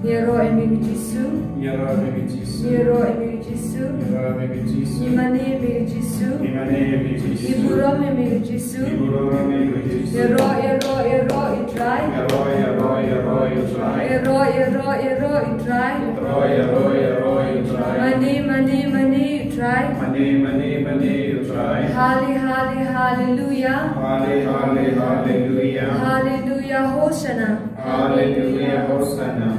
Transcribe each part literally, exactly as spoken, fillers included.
Ïaroh ïa me ko Jisu. Ïaroh ïa me ko Jisu. Ïaroh ïa me ko Jisu. Ïaroh ïa me ko Jisu. Ngi mane ïa me ko Jisu. Ngi mane ïa me ko Jisu. Ngi burom ïa me ko Jisu. Ngi burom ïa me ko Jisu. Ïaroh, ïaroh, ïaroh ïa u Trai. Ïaroh, ïaroh, ïaroh ïa u Trai. Ïaroh, ïaroh, ïaroh ïa u Trai. Ïaroh, ïaroh, ïaroh ïa u Trai. Mane, mane, mane ïa u Trai. Mane, mane, mane ïa u Trai. Hale, hale, haleluya. Hale, hale, haleluya. Haleluya, Hosana. Haleluya, Hosana.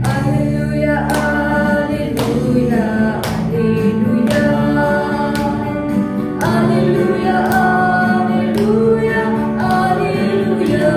Alleluia, alleluia, alleluia. Alleluia, alleluia, alleluia.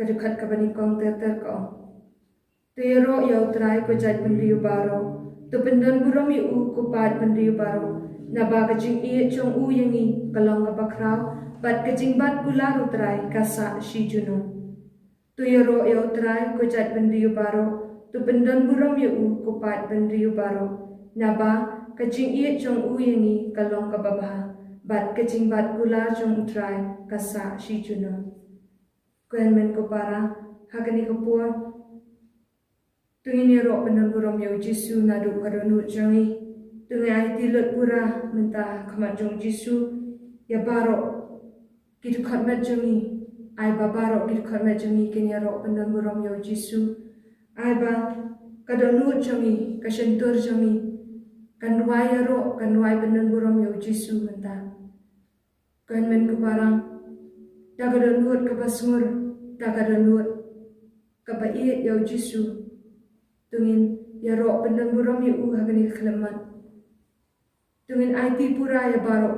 Dkhot kaba nyngkong ter ter ka ong: To ïaroh ïa U Trai ko jait bynriew baroh, to pyndon burom ïa u ko paid bynriew baroh, naba ka jingïeit jong u ïa ngi ka long kaba khraw, bad ka jingbat kular U Trai ka sah shi junom. To ïaroh ïa U Trai ko jait bynriew baroh, to pyndon burom ïa u ko paid bynriew baroh, naba ka jingïeit jong u ïa ngi ka long kaba bha, bad ka jingbat kular jong U Trai ka sah shi junom. Ko hynmen ko para, ha kane ka por to ngin ïaroh pyndon burom ïa U Jisu naduh ka dohnud jong ngi. To ngin aiti lut pura mynta ha khmat jong U Jisu ïa baroh ki dkhot met jong ngi. Ai ba baroh ki dkhot met jong ngi kin ïaroh pyndon burom ïa U Jisu. Ai ba ka dohnud jong ngi, ka shyntur jong ngi kan duwai ïaroh, kan duwai pyndon burom ïa U Jisu mynta. Ko hynmen ko para, da ka dohnud kaba sngur, da ka dohnud kaba ïeit ïa U Jisu, to ngin ïaroh pyndon burom ïa u ha kane ka khyllipmat. To ngin aiti pura ïa baroh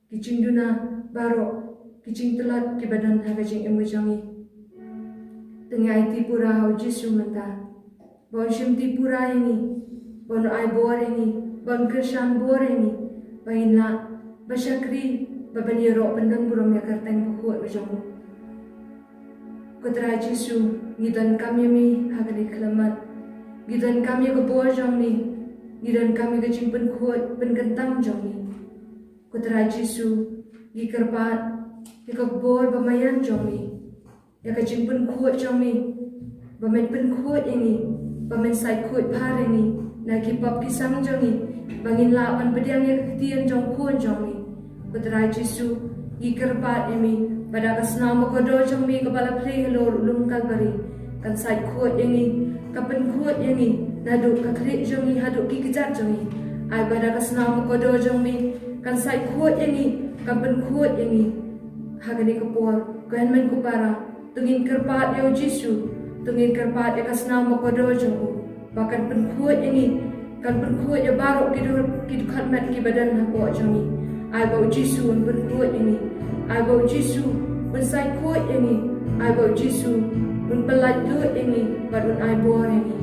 ki jingduna, baroh ki jingtlot kiba don ha ka jingim ka jong ngi. To ngin aiti pura ha U Jisu mynta ba un shimti pura ïa ngi, ba un ai bor ïa ngi, ba un kyrshan bor ïa ngi, ba ngin lah ba shakri, ba ban ïaroh pyndon burom ïa ka kyrteng bakhuid ka jong u. Ko Trai Jisu, ngi donkam ïa me ha kane ka khyllipmat. Ngi donkam ïa ka bor jong me, ngi donkam ïa ka jingpynkhuid pynkyntang jong me. Ko Trai Jisu, ngi kyrpad ïa ka bor ba maïan jong me, ïa ka jingpynkhuid jong me, ba men pynkhuid ïa ngi, ba men sait khuid bha ïa ngi na ki pop ki sang jong ngi, ba ngin lah ban pdiang ïa ka ktien jong u Khun jong me. Ko Trai Jisu, ngi kyrpad ïa me ba da ka snam bakordor jong me kaba la plie halor u lum Kalbari kan sait khuid ïa ngi, ka pynkhuid ïa ngi naduh ka khlieh jong ngi haduh ki kjat jong ngi. Ai ba da ka snam bakordor jong me kan sait khuid ïa ngi, kan pynkhuid ïa ngi. Ha kane ka por, ko hynmen ko para, to ngin kyrpad ïa U Jisu, to ngin kyrpad ïa ka snam bakordor jong u ba kan pynkhuid ïa ngi, kan pynkhuid ïa baroh ki dkhot met kiba don hapoh jong ngi. Ai ba U Jisu un pynkhuid ïa ngi. Ai ba U Jisu un sait khuid ïa ngi. Ai ba U Jisu un pyllait lut ïa ngi bad un ai bor ïa ngi.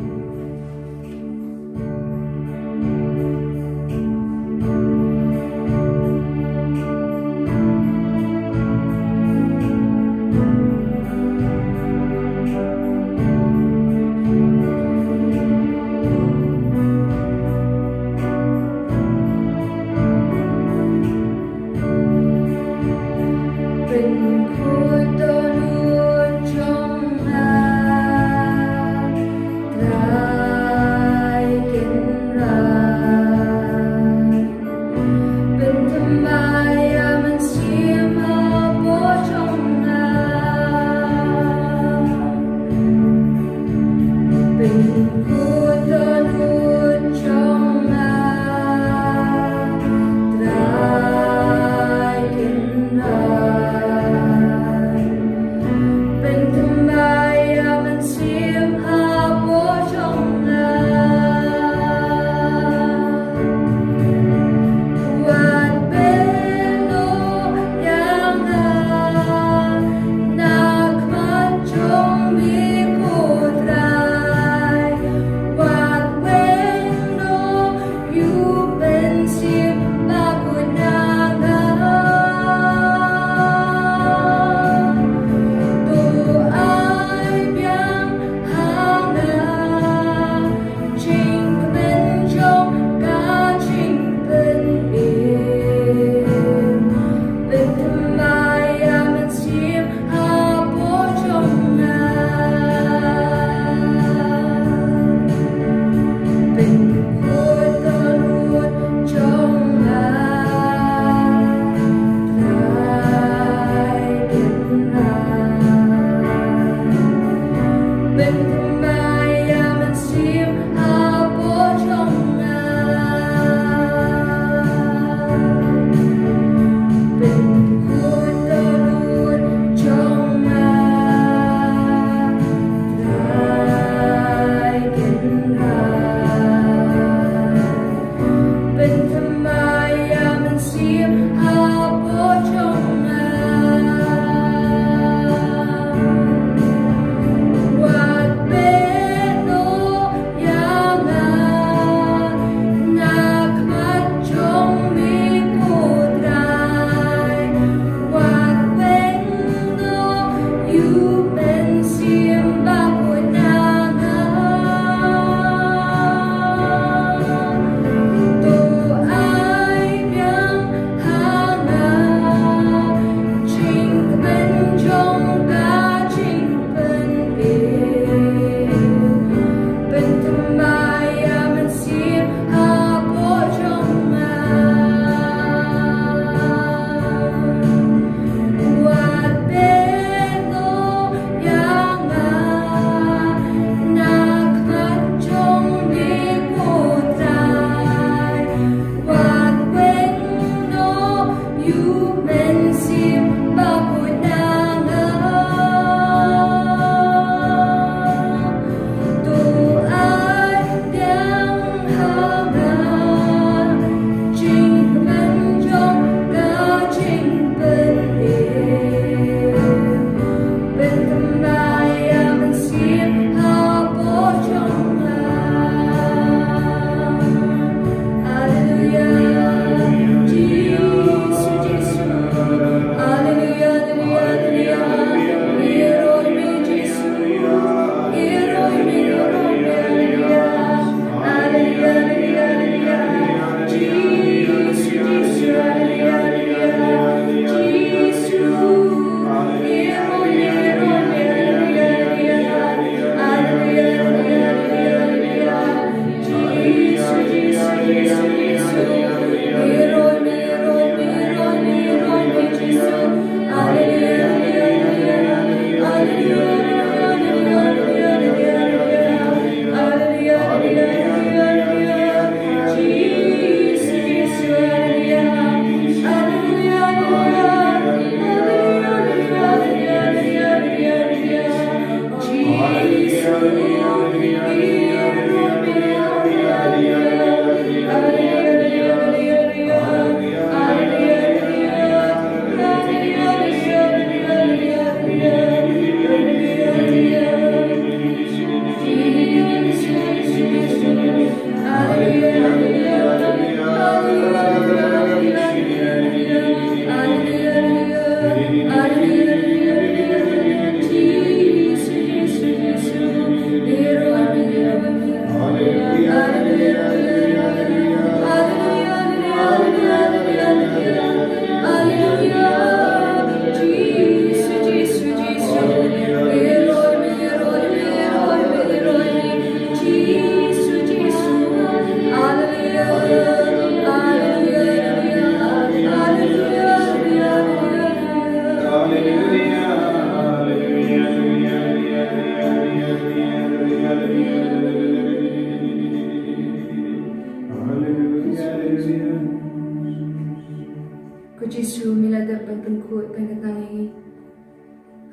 Khuid pynkyntang ïa ngi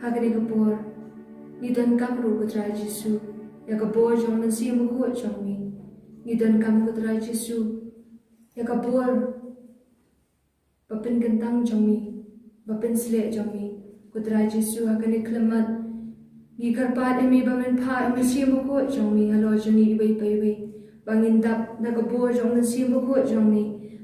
ha kane ka por. Ngi donkam ruh, ko Trai Jisu, ïa ka bor jong u Mynsiem Bakhuid jong me. Ngi donkam, ko Trai Jisu, ïa ka bor ba pynkyntang jong me, ba pynsleh jong me. Ko Trai Jisu, ha kane ka khyllipmat ngi kyrpad ïa me ba men phah ïa u Mynsiem Bakhuid jong me halor jong ngi iwei pa iwei, ba ngin dap da ka bor jong u Mynsiem Bakhuid jong me,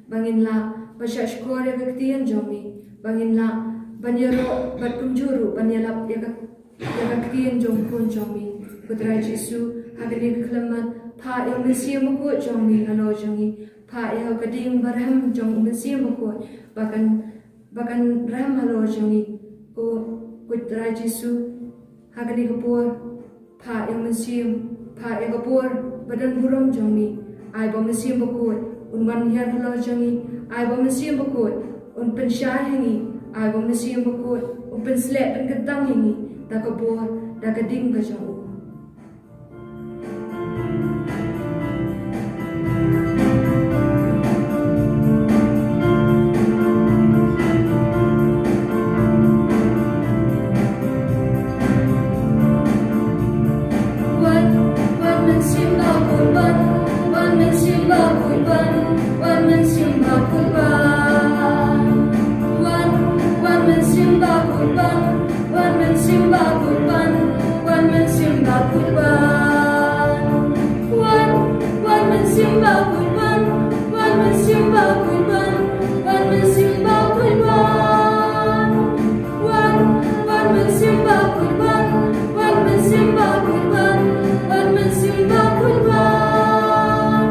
ba ngin lah ban shahshkor ïa ka ktien jong me, ba ngin lah ban ïaroh bad kumjuh ruh ban ïalap ïa ka ïa ka ktien jong u Khun jong me. Ko Trai Jisu, ha kane ka khyllipmat, phah ïa u Mynsiem Bakhuid jong me halor jong ngi. Phah ïa ka ding barhem jong u Mynsiem Bakhuid ba kan, ba kan rhem halor jong ngi. Ko, ko Trai Jisu, ha kane ka por, phah ïa u Mynsiem, phah ïa ka por ba donburom jong me. Ai ba u Mynsiem Bakhuid un wan hiar halor jong ngi. Ai ba u Mynsiem Bakhuid un pynshai ha ngi. Ai ba u Mynsiem Bakhuid un pynsleh pynkyntang ïa ngi da ka bor, da ka ding ka jong u. Wan, wan Mynsiem Bakhuid wan, wan Mynsiem Bakhuid wan, wan Mynsiem Bakhuid wan. Wan, wan Mynsiem Bakhuid wan, wan Mynsiem Bakhuid wan, wan Mynsiem Bakhuid wan. Wan, wan Mynsiem Bakhuid wan, wan Mynsiem Bakhuid wan, wan Mynsiem Bakhuid wan. Wan, wan Mynsiem Bakhuid wan, wan Mynsiem Bakhuid wan, wan Mynsiem Bakhuid wan.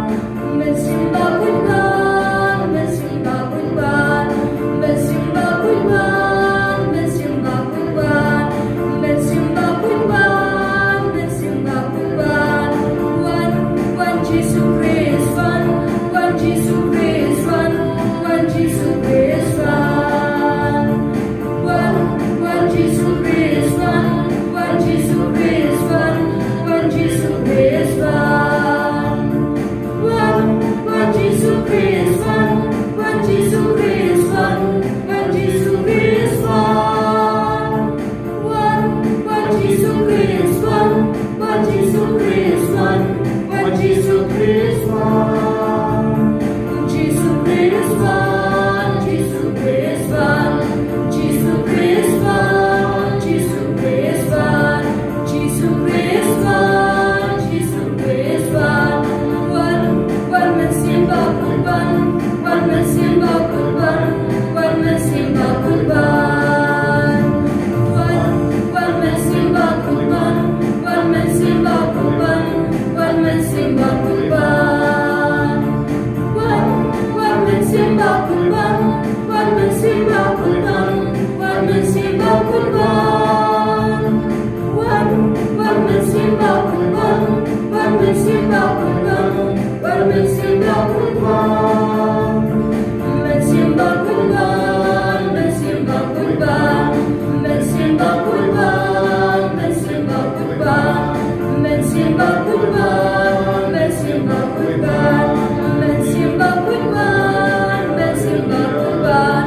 Mynsiem Bakhuid wan, Mynsiem Bakhuid wan, Mynsiem Bakhuid wan, Mynsiem Bakhuid wan, Mynsiem Bakhuid wan, Mynsiem Bakhuid wan. Wan, wan Jisu Khrist wan, wan Jisu Khrist wan, wan Jisu Khrist wan. Wan, wan Jisu Khrist wan, wan Jisu Khrist wan, wan Jisu Khrist wan. Wan, wan Jisu Khrist wan, wan Jisu Khrist wan, wan Jisu Khrist wan. Wan, wan Jisu Khrist wan, wan Jisu Khrist wan, wan Jisu Khrist wan. Jisu Khrist wan, Jisu Khrist wan, Jisu Khrist wan, Jisu Khrist wan, Jisu Khrist wan, Jisu Khrist wan. Wan, wan Mynsiem Bakhuid wan, wan Mynsiem Bakhuid wan, wan Mynsiem Bakhuid wan. Wan, wan Mynsiem Bakhuid wan, wan Mynsiem Bakhuid wan, wan Mynsiem Bakhuid wan. Wan, wan Mynsiem Bakhuid wan, wan Mynsiem Bakhuid wan, wan Mynsiem Bakhuid wan. Wan, wan Mynsiem Bakhuid wan, wan Mynsiem Bakhuid wan, wan Mynsiem Bakhuid wan. Mynsiem Bakhuid wan, Mynsiem Bakhuid wan, Mynsiem Bakhuid wan, Mynsiem Bakhuid wan. Mynsiem Bakhuid wan, Mynsiem Bakhuid wan, Mynsiem Bakhuid wan, Mynsiem Bakhuid wan,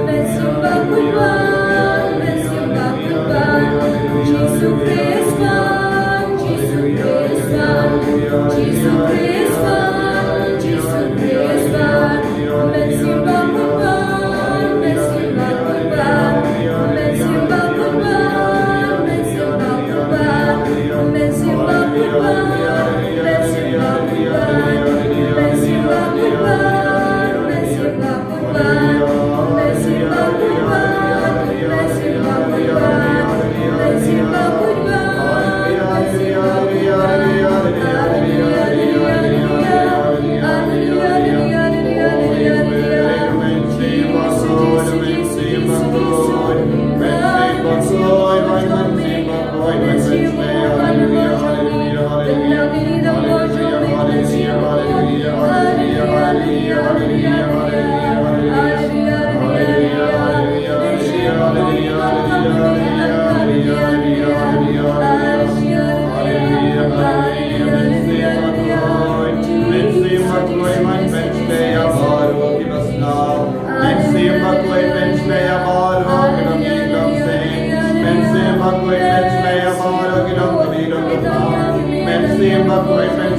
Mynsiem Bakhuid wan, Mynsiem Bakhuid wan. Jisu Khrist wan, Jisu Khrist wan, Jisu Khrist wan, Jisu Khrist wan. Mynsiem Bakhuid wan, Mynsiem Bakhuid wan, Mynsiem Bakhuid wan, Mynsiem Bakhuid wan.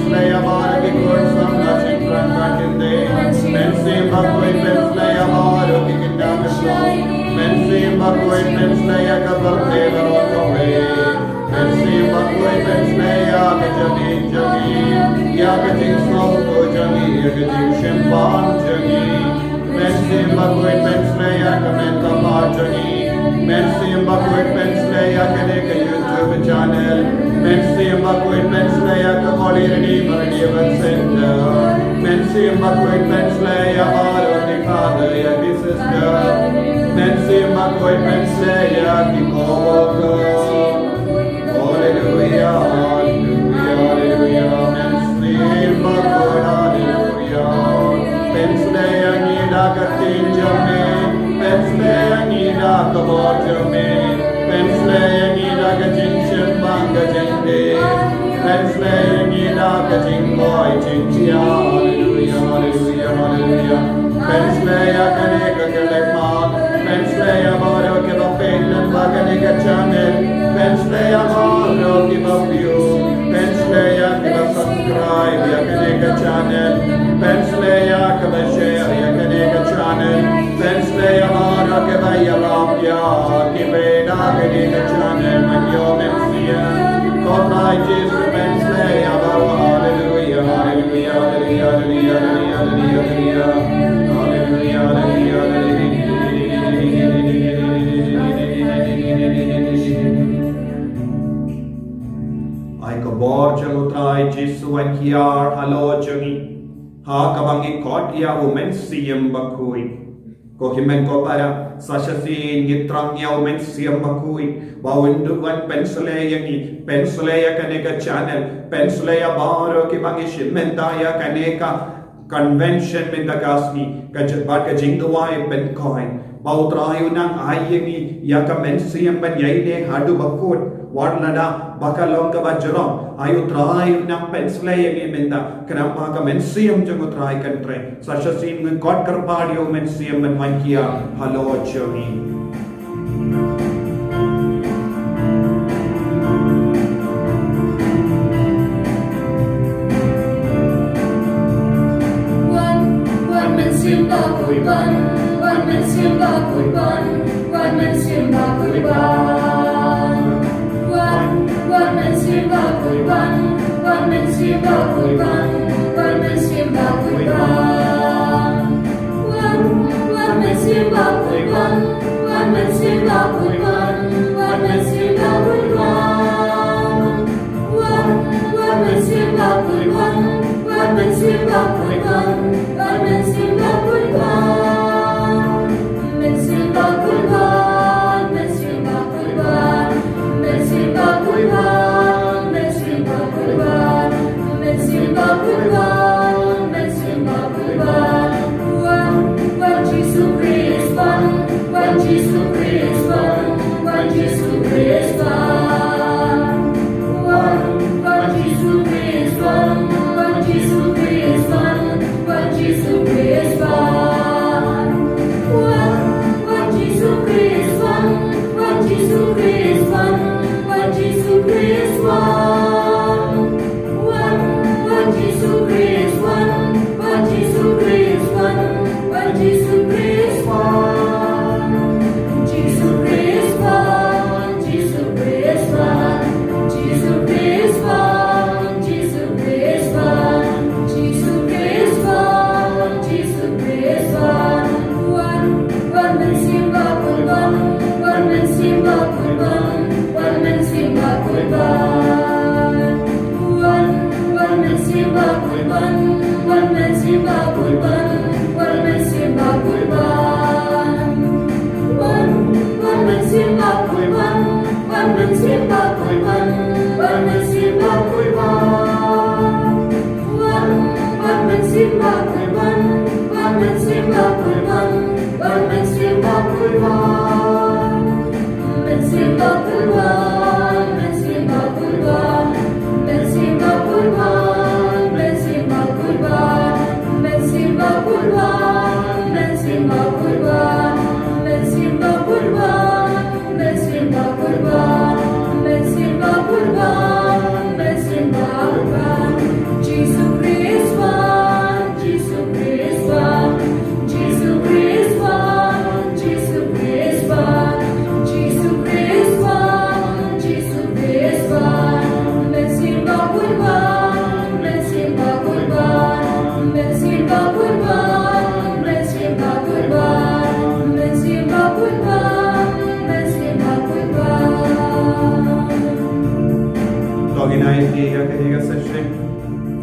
Pynslei ïa baroh ki khun samla shynrang ba kin dei. Mynsiem Bakhuid pynslei ïa baroh ki kynja kynthong. Mynsiem Bakhuid pynslei ïa ka pyrthei baroh kawei. Mynsiem Bakhuid pynslei ïa ka jingim jong ngi, ïa ka jingsngewthuh jong ngi, ïa ka jingshemphang jong ngi. Mynsiem Bakhuid pynslei ïa ka met ka phad jong ngi. Mynsiem Bakhuid pynslei ïa kane ka YouTube channel. Mynsiem Bakhuid pynslei ïa ka Holy Redeemer Revival Center. Mynsiem Bakhuid pynslei ïa baroh ki father ïa ki sister. Mynsiem Bakhuid pynslei ïa ki co-worker. Haleluia, haleluia, haleluia. Mynsiem Bakhuid, haleluia. Pynslei ïa ngi da ka ktien jong me. Pynslei ïa ngi da ka bor jong me. Pynslei ïa ngi da ka jingshemphang ka jingdei. Pynslei ïa ngi da ka jingkoit jingkhiah. Haleluia, haleluia, haleluia. Pynslei ïa kane ka kyrteng. Pynslei ïa baroh kiba peit lyngba kane ka channel. Pynslei ïa baroh kiba view. Pynslei ïa kiba subscribe ïa kane ka channel. Pynslei ïa kiba share ïa kane ka channel. Pynslei ïa baroh kiba ïarap ïa kiba ïada kane ka channel ban ïoh mynsiem. Ko Trai Jisu pynslei ïa baroh. Haleluia, haleluia, haleluia, haleluia. Haleluia, haleluia, haleluia. Ai ka bor jong U Trai Jisu un hiar halor jong ngi, ha kaba ngi khot ïa U Mynsiem Bakhuid. Ko hynmen ko para, sa shisien ngi thrang ïa U Mynsiem Bakhuid ba un duh un pynslei ïa ngi, pynslei ïa kane ka channel, pynslei ïa baroh kiba ngi shim bynta ïa kane ka convention mynta ka sngi, ka jingbat ka jingduwai pynkoit. Ba U Trai un nang ai ïa ngi ïa ka mynsiem ban ïaineh haduh ba kut, wat lada ba ka long kaba jrong. Ai U Trai un nang pynslei ïa ngi mynta, khnang ba ka mynsiem jong U Trai kan trei. Sa shisien ngi khot kyrpad ïa U Mynsiem ban wan hiar halor jong ngi. Wan, wan Mynsiem Bakhuid wan, wan Mynsiem Bakhuid wan, wan Mynsiem Bakhuid wan. Wan, wan Mynsiem Bakhuid wan, wan Mynsiem Bakhuid wan, wan Mynsiem Bakhuid wan. Wan, wan Mynsiem Bakhuid wan, wan Mynsiem Bakhuid wan, wan Mynsiem Bakhuid wan. Wan, wan Mynsiem Bakhuid wan, wan Mynsiem Bakhuid wan, wan Mynsiem Bakhuid wan. Mynsiem Bakhuid wan, Mynsiem Bakhuid wan, Mynsiem Bakhuid wan, Mynsiem Bakhuid wan, Mynsiem Bakhuid wan, Mynsiem Bakhuid wan. Wan, wan Jisu Khrist wan, wan Jisu Khrist wan, wan Jisu Khrist wan. Wan, wan Jisu Khrist wan, wan Jisu Khrist wan, wan Jisu Khrist wan. Wan, wan Jisu Khrist wan, wan Jisu Khrist wan, wan Jisu Khrist wan. Wan, wan Jisu Khrist wan, wan Jisu Khrist wan, wan Jisu Khrist wan. Jisu Khrist wan, Jisu Khrist wan, Jisu Khrist wan, Jisu Khrist wan, Jisu Khrist wan, Jisu Khrist wan. Wan, wan Mynsiem Bakhuid wan, wan Mynsiem Bakhuid wan, wan Mynsiem Bakhuid wan. Wan, wan Mynsiem Bakhuid wan, wan Mynsiem Bakhuid wan, wan Mynsiem Bakhuid wan. Wan, wan Mynsiem Bakhuid wan, wan Mynsiem Bakhuid wan, wan Mynsiem Bakhuid wan. Wan, wan Mynsiem Bakhuid wan, wan Mynsiem Bakhuid wan, wan Mynsiem Bakhuid wan. Mynsiem Bakhuid wan, Mynsiem Bakhuid wan, Mynsiem Bakhuid wan, Mynsiem Bakhuid wan.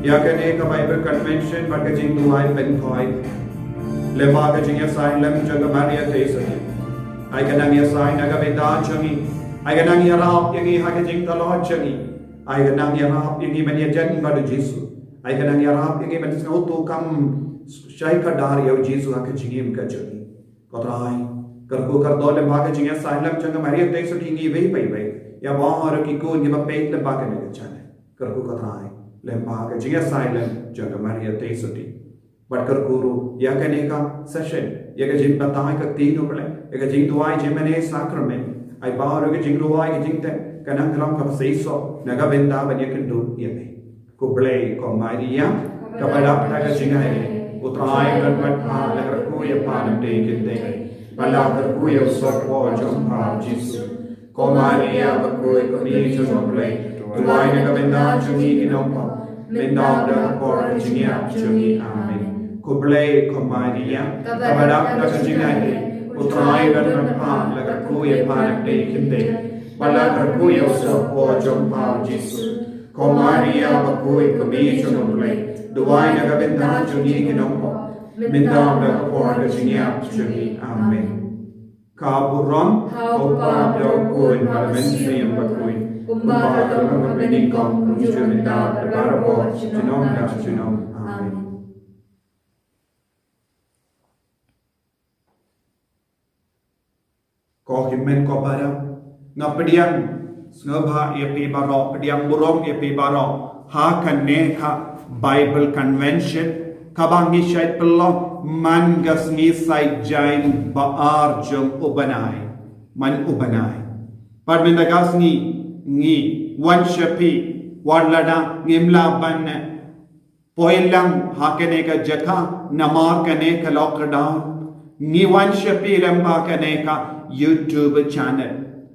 Ïa kane ka Bible Convention bad ka jingduwai pynkhoi lyngba ka jingïasaid lem jong ka Maria Theisotti. Ai ka nang ïasaid na ka bynta jong ngi. Ai ka nang ïarap ïa ngi ha ka jingtlot jong ngi. Ai ka nang ïarap ïa ngi ban ïajan bad u Jisu. Ai ka nang ïarap ïa ngi ban sngewthuh kam shai kdar ïa u Jisu ha ka jingim ka jong ngi. Ko Trai, kyrkhu kyrdoh lyngba ka jingïasaid lem jong ka Maria Theisotti ngi wei pa wei. Ïa baroh ki khun kiba peit lyngba kane ka channel. Kyrkhu ko Trai, lyngba ka jingïasaid lem jong ka Maria Theisotti. Bad kyrkhu ruh ïa kane ka session, ïa ka jingbatai ka ktien u Blei, ïa ka jingduwai jingmane sakramen. Ai baroh ka jingduwai ka jingteh, ka nang ka long kaba seisoh na ka bynta ban ïakynduh ïa me. Ko Blei, ko Maria, kaba dap da ka jingaiei, u Trai u don bad pha, la kyrkhu ïa pha na pdeng ki kynthei, bad la kyrkhu ïa u soh jong pha u Jisu. Ko Maria bakhuid, ko kmie jong u Blei, duwai na ka bynta jong ngi ki nongpop, mynta bad ha ka por ka jingïap jong ngi. Amen. Ko Blei, ko Maria, kaba dap da ka jingaiei, u Trai u don bad pha, la kyrkhu ïa pha na pdeng ki kynthei, bad la kyrkhu ïa u soh jong pha u Jisu. Ko Maria bakhuid, ko kmie jong u Blei, duwai na ka bynta jong ngi ki nongpop, mynta bad ha ka por ka jingïap jong ngi. Amen. Ka burom ha u Kpa, bad ha u Khun, bad ha u Mynsiem Bakhuid, kumba ka long ha kaba nyngkong, kumjuh mynta, bad barabor, junom la junom. Amen. Ko hynmen ko para, nga pdiang sngewbha ïa phi baroh, pdiang burom ïa phi baroh ha kane ka Bible Convention kaba ngi shait pynlong man ka sngi Saitjaiñ ba ar jong u bnai, man u bnai. Bad mynta ka sngi ngi wan sha phi wat lada ngim lah ban poi lang ha kane ka jaka namar kane ka lockdown. Ngi wan sha phi lyngba kane ka YouTube channel,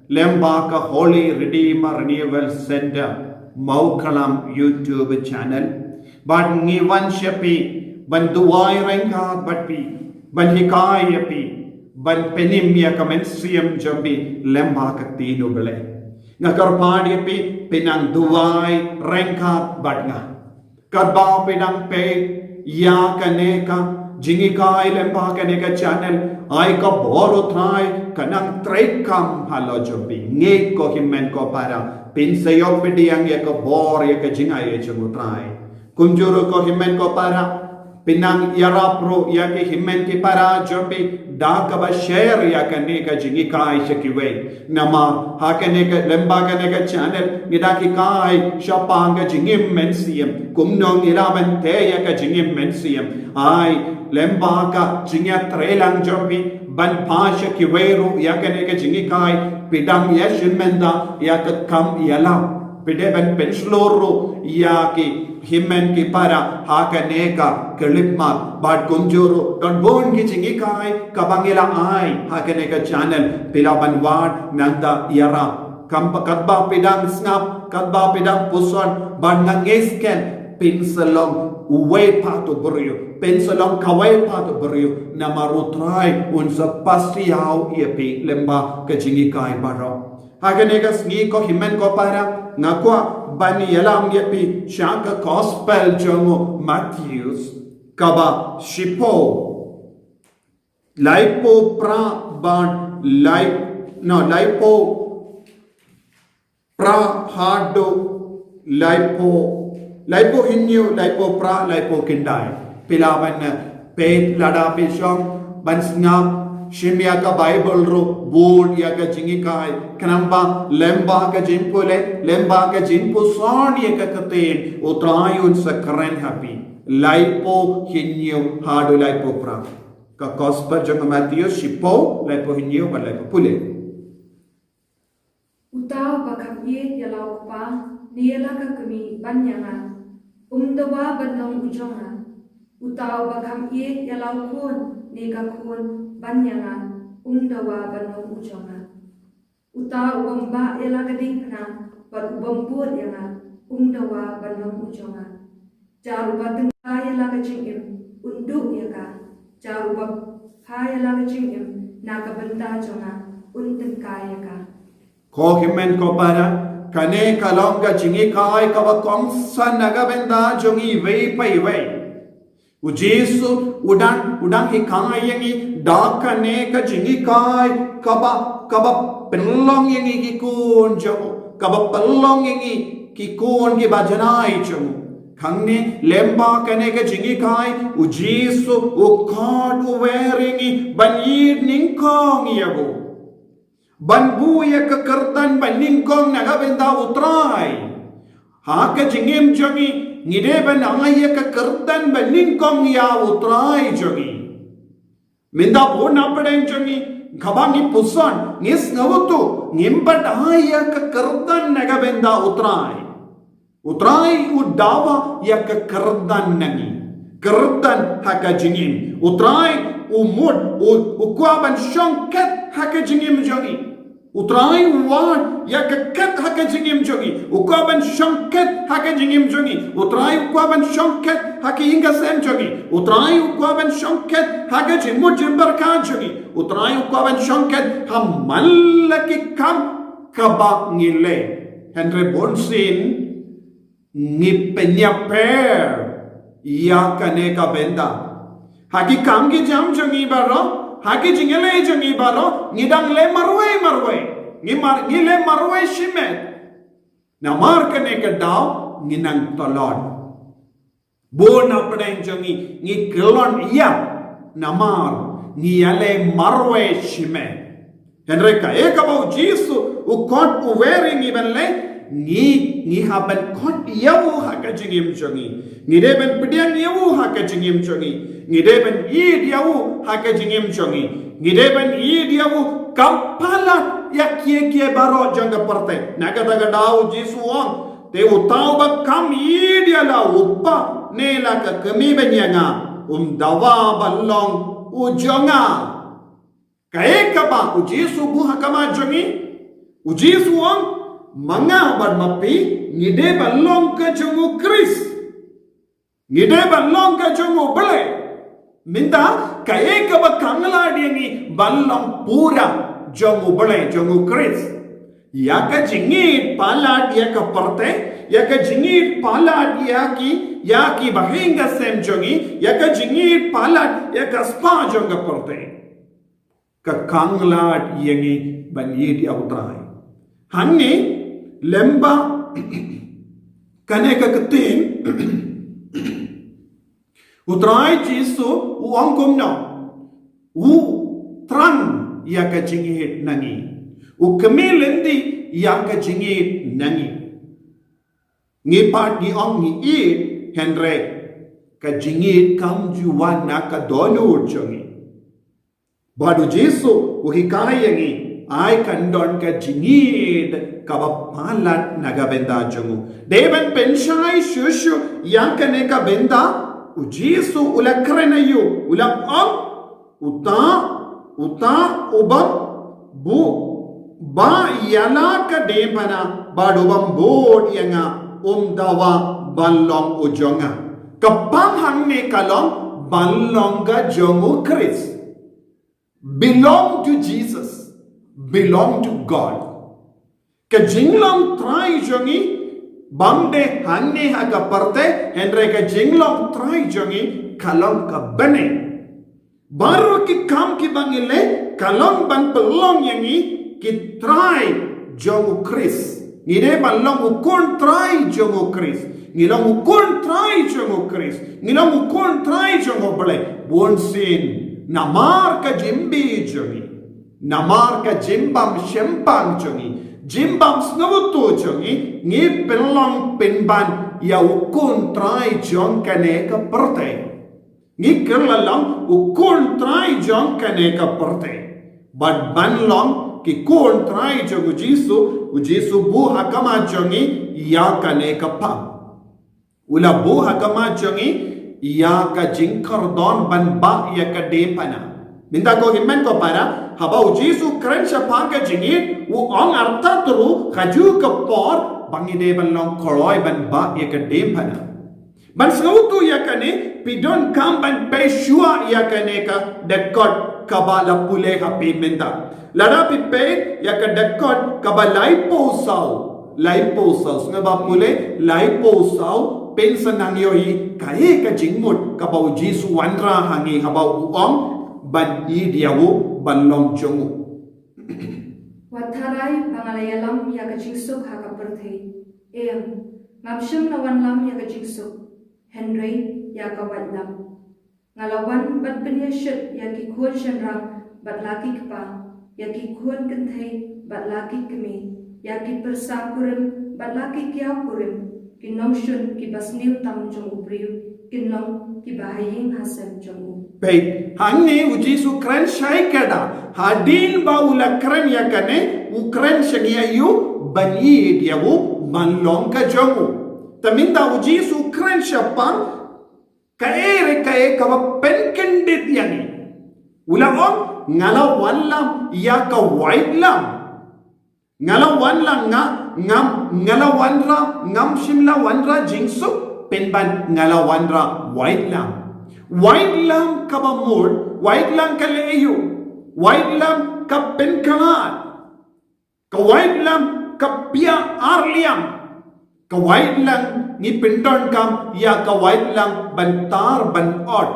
lyngba ka Holy Redeemer Renewal Centre Mawklam YouTube channel. Bad ngi wan sha phi ban duwai ryngkat bad phi, ban hikai ïa phi, ban pynim ïa ka mynsiem jong phi lyngba ka ktien u Blei. Nga kyrpad ïa phi, phin nang duwai ryngkat bad nga. Katba phi dang peit ïa kane ka jinghikai lyngba kane ka channel, ai ka bor u Trai ka nang treikam halor jong phi. Ngeit ko hynmen ko para, phin sa ïoh pdiang ïa ka bor ïa ka jingaiei jong u Trai. Kumjuh ruh ko hynmen ko para, phin nang ïarap ruh ïa ki hynmen ki para jong phi da kaba share ïa kane ka jinghikai sha kiwei. Namar ha kane ka, lyngba kane ka channel ngi dang hikai shaphang ka jingim mynsiem, kumno ngi lah ban tei ïa ka jingim mynsiem. Ai lyngba ka jingïatreilang jong phi ban phah sha kiwei ruh ïa kane ka jinghikai, phi dang ïa shim bynta ïa ka kam ïalap. Phi dei ban pynshlur ruh ïa ki hynmen ki para ha kane ka khyllipmat. Bad kumjuh ruh don bun ki jinghikai kaba ngi la ai ha kane ka channel, phi lah ban wad nangta ïarap. Kam, katba phi dang sngap, katba phi dang puson, bad nga ngeit skhem phin sa long uwei pat u briew, phin sa long kawei pat u briew, namar u Trai un sa pasiaw ïa phi lyngba ka jinghikai baroh. Ha kane ka sngi ko hynmen ko para, nga kwah ban ïalam ïa phi sha ka gospel jong u Mathaios kaba shiphew, laiphew phra bad lai, no, laiphew phra haduh laiphew, laiphew hynñiew, laiphew phra, laiphew khyndai. Phi lah ban, eh, peit lada phi shong ban sngap, shim ïa ka Bible ruh, bud ïa ka jinghikai. Khnang ba lyngba ka jingpule, lyngba ka jingpuson ïa ka ktien u Trai un sa kren ha phi. Laiphew hynñiew haduh laiphew phra. Ka gospel jong u Mathaios shiphew, laiphew hynñiew bad laiphew, pule. Uta uba kham ïeit ïa la u kpa ne ïa la ka kmie ban ïa nga, um dawa ban long u jong nga. Uta uba kham ïeit ïa la u khun ne ka khun ban ïa nga, um dawa ban long u jong nga. Uta u bym bah ïa la ka diengphna bad u bym bud ïa nga, um dawa ban long u jong nga. Jar uba tyngkai ïa la ka jingim un duh ïa ka. Jar uba pha ïa la ka jingim na ka bynta jong nga un tyngkai ïa ka. Ko hynmen ko para, Kane ka long ka jinghikai kaba kongsan na ka bynta jong iwei pa iwei. U Jisu u dang, u dang hikai ïa ngi da kane ka jinghikai kaba, kaba pynlong ïa ngi ki khun jong u, kaba pynlong ïa ngi ki khun kiba janai jong u. Hangne lyngba kane ka jinghikai, u Jisu u khot u wer ïa ngi ban ïeit nyngkong ïa u. Ban buh ïa ka kyrdan ba nyngkong na ka bynta u Trai. Ha ka jingim jong ngi, ngi dei ban ai ïa ka kyrdan ba nyngkong ïa u Trai jong ngi. Mynta bun na pdeng jong ngi, kaba ngi puson, ngi sngewthuh, ngim pat ai ïa ka kyrdan na ka bynta u Trai. U Trai u dawa ïa ka kyrdan na ngi. Kyrdan ha ka jingim. U Trai u mut, u, u kwah ban shong khet ha ka jingim jong ngi. U Trai u wad ïa ka khet ha ka jingim jong ngi. U kwah ban shong khet ha ka jingim jong ngi. U Trai u kwah ban shong khet ha ka ïing ka sem jong ngi. U Trai u kwah ban shong khet ha ka jingmut jingpyrkhat jong ngi. U Trai u kwah ban shong khet ha man la ki kam kaba ngi leh. Hynrei bunsien ngi pynïapher ïa kane ka bynta. Ha ki kam ki jam jong ngi baroh, ha ki jingïaleh jong ngi baroh, ngi dang leh marwei marwei. Ngi mar, ngi leh marwei shimet. Namar kane ka daw ngi nang tlot. Bun na pdeng jong ngi, ngi kyllon ïap. Namar ngi ïaleh marwei shimet. Hynrei kaei kaba u Jisu u khot u wer ïa ngi ban leh, ngi, ngi hap ban khot ïa u ha ka jingim jong ngi. Ngi dei ban pdiang ïa u ha ka jingim jong ngi. Ngi dei ban ïeit ïa u ha ka jingim jong ngi. Ngi dei ban ïeit ïa u kam palat ïa kiei kiei baroh jong ka pyrthei. Na kata ka daw u Jisu u ong, te uta uba kam ïeit ïa la u kpa ne la ka kmie ban ïa nga, um dawa ban long u jong nga. Kaei kaba u Jisu u buh ha khmat jong ngi, u Jisu u ong, ma nga bad ma phi, ngi dei ban long ka jong u Khrist. Ngi dei ban long ka jong u Blei. Mynta, kaei kaba khang lad ïa ngi ban long pura jong u Blei, jong u Khrist. Ïa ka jingïeit palat ïa ka pyrthei, ïa ka jingïeit palat ïa ki, ïa ki bahaïing ka sem jong ngi, ïa ka jingïeit palat ïa ka spah jong ka pyrthei. Ka khang lad ïa ngi ban ïeit ïa u Trai. Hangne lyngba kane ka ktien u Trai Jisu u ong kumno, u thrang ïa ka jingïeit na ngi. U khmih lynti ïa ka jingïeit na ngi. Ngi pat ngi ong ngi ïeit, hynrei ka jingïeit kam ju wan na ka dohnud jong ngi. Bad u Jisu u hikai ïa ngi, ai kan don ka jingïeit kaba palat na ka bynta jong u. Dei ban pynshai shuh shuh ïa kane ka bynta, u Jisu u la kren aïu, u la ong, uta, uta uba bud, ba ïa la ka diengphna bad uba bud ïa nga, um dawa ban long u jong nga. Ka pang hangne ka long ban long ka jong u Khrist. Belong to Jesus. Belong to God. Ka jinglong trai jong ngi, bam dei hangne ha ka pyrthei, hynrei ka jinglong trai jong ngi ka long ka bneng. Baroh ki kam kiba ngi leh ka long ban pynlong ïa ngi ki trai jong u Khrist. Ngi dei ban long u khun trai jong u Khrist. Ngi long u khun trai jong u Khrist. Ngi long u khun trai jong u Blei. Bunsien namar ka jingbi jong ngi, namar ka jingbym shemphang jong ngi, jingbym sngewthuh jong ngi, ngi pynlong pynban ïa u khun trai jong kane ka pyrthei. Ngi kylla long u khun trai jong kane ka pyrthei. Bad ban long ki khun trai jong u Jisu, u Jisu u buh ha khmat jong ngi ïa kane ka pang. U la buh ha khmat jong ngi ïa ka jingkordor ban bah ïa ka diengphna. Mynta ko hynmen ko para, haba u Jisu u kren shaphang ka jingïeit, u ong artatien ruh kajuh ka por ba ngi dei ban long kloi ban bah ïa ka diengphna. Ban sngewthuh ïa kane, phi donkam ban peit shuwa ïa kane ka dkhot kaba la pule ha phi mynta. Lada phi peit ïa ka dkhot kaba laiphew saw, Laiphew saw, sngewbha pule, laiphew saw, pynshai nang ïohi, kaei ka jingmut, kaba u Jisu wanrah ha ngi haba u ong, ban ïeit ïa u, ban long jong u. Wat tharai ba nga la ïalam ïa ka jingsuk ha ka pyrthei. Em, ngam shym la wanlam ïa ka jingsuk, hynrei ïa ka waitlam. Nga la wan ban pynïashoh ïa ki khun shynrang bad la ki kpa, ïa ki khun kynthei bad la ki kmie, ïa ki pyrsa kurim bad la ki kiaw kurim, ki nongshun kiba sniew tam jong u briew kin long kiba ha ïing ha sem jong u. Peit, hangne u Jisu kren shai kada, hadien ba u la kren ïa kane, u kren sha ngi ïa u, ban ïeit ïa u, ban long ka jong u. Te mynta u Jisu kren shaphang kaei re kaei kaba pynkyndit ïa ngi. U la ong, nga la wanlam ïa ka waitlam. Nga la wanlam, nga, ngam, nga la wanrah, ngam shym la wanrah jingsuk, pynban nga la wanrah waitlam. Waitlam kaba mut, waitlam ka leh aïu, waitlam ka pynkhlad. Ka waitlam ka pia ar liang. Ka waitlam ngi pyndonkam ïa ka waitlam ban tar ban ot.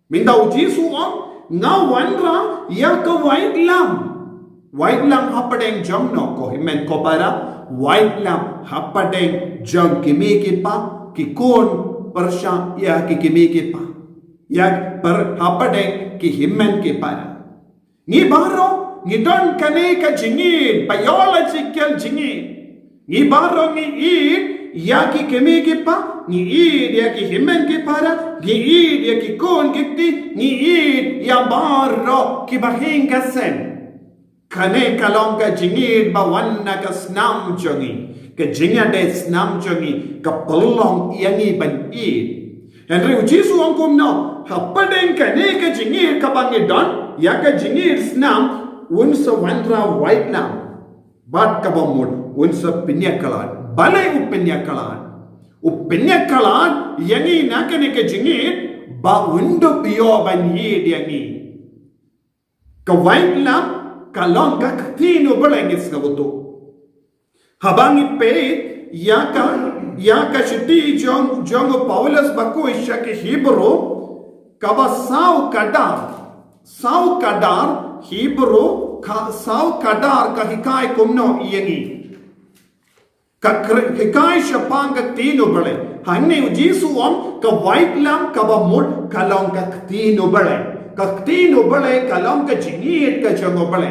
Mynta u Jisu u ong, nga wanrah ïa ka waitlam. Waitlam hapdeng jong no, ko hynmen ko para, waitlam hapdeng jong ki kmie ki kpa, ki khun pyrshah ïa ki kmie ki kpa. Ïa pyrshah hapdeng ki hynmen ki para. Ngi baroh ngi don kane ka jingïeit, biological jingïeit. Ngi baroh ngi ïeit ïa ki kmie ki kpa, ngi ïeit ïa ki hynmen ki para, ngi ïeit ïa ki khun ki kti, ngi ïeit ïa baroh kiba ha ïing ha sem. Kane ka long ka jingïeit ba wan na ka snam jong ngi, ka jingïadei snam jong ngi, ka pynlong ïa ngi ban ïeit. Hynrei u Jisu u ong kumno, hapdeng kane ka jingïeit kaba ngi don, ïa ka jingïeit snam, un sa wanrah waitlam. Bad kaba mut, un sa pynïakhlad. Balei u pynïakhlad? U pynïakhlad ïa ngi na kane ka jingïeit, ba un dup ïoh ban ïeit ïa ngi. Ka waitlam ka long ka ktien u Blei, ngi sngewthuh. Haba ngi peit ïa ka, ïa ka shithi jong, jong u Paulus bakhuid sha ki Hebru, kaba saw ka dar, saw ka dar, Hebru ka saw ka dar ka hikai kumno ïa ngi. Ka kre-, hikai shaphang ka ktien u Blei. Hangne u Jisu u ong ka waitlam kaba mut ka long ka ktien u Blei. Ka ktien u Blei ka long ka jingïeit ka jong u Blei.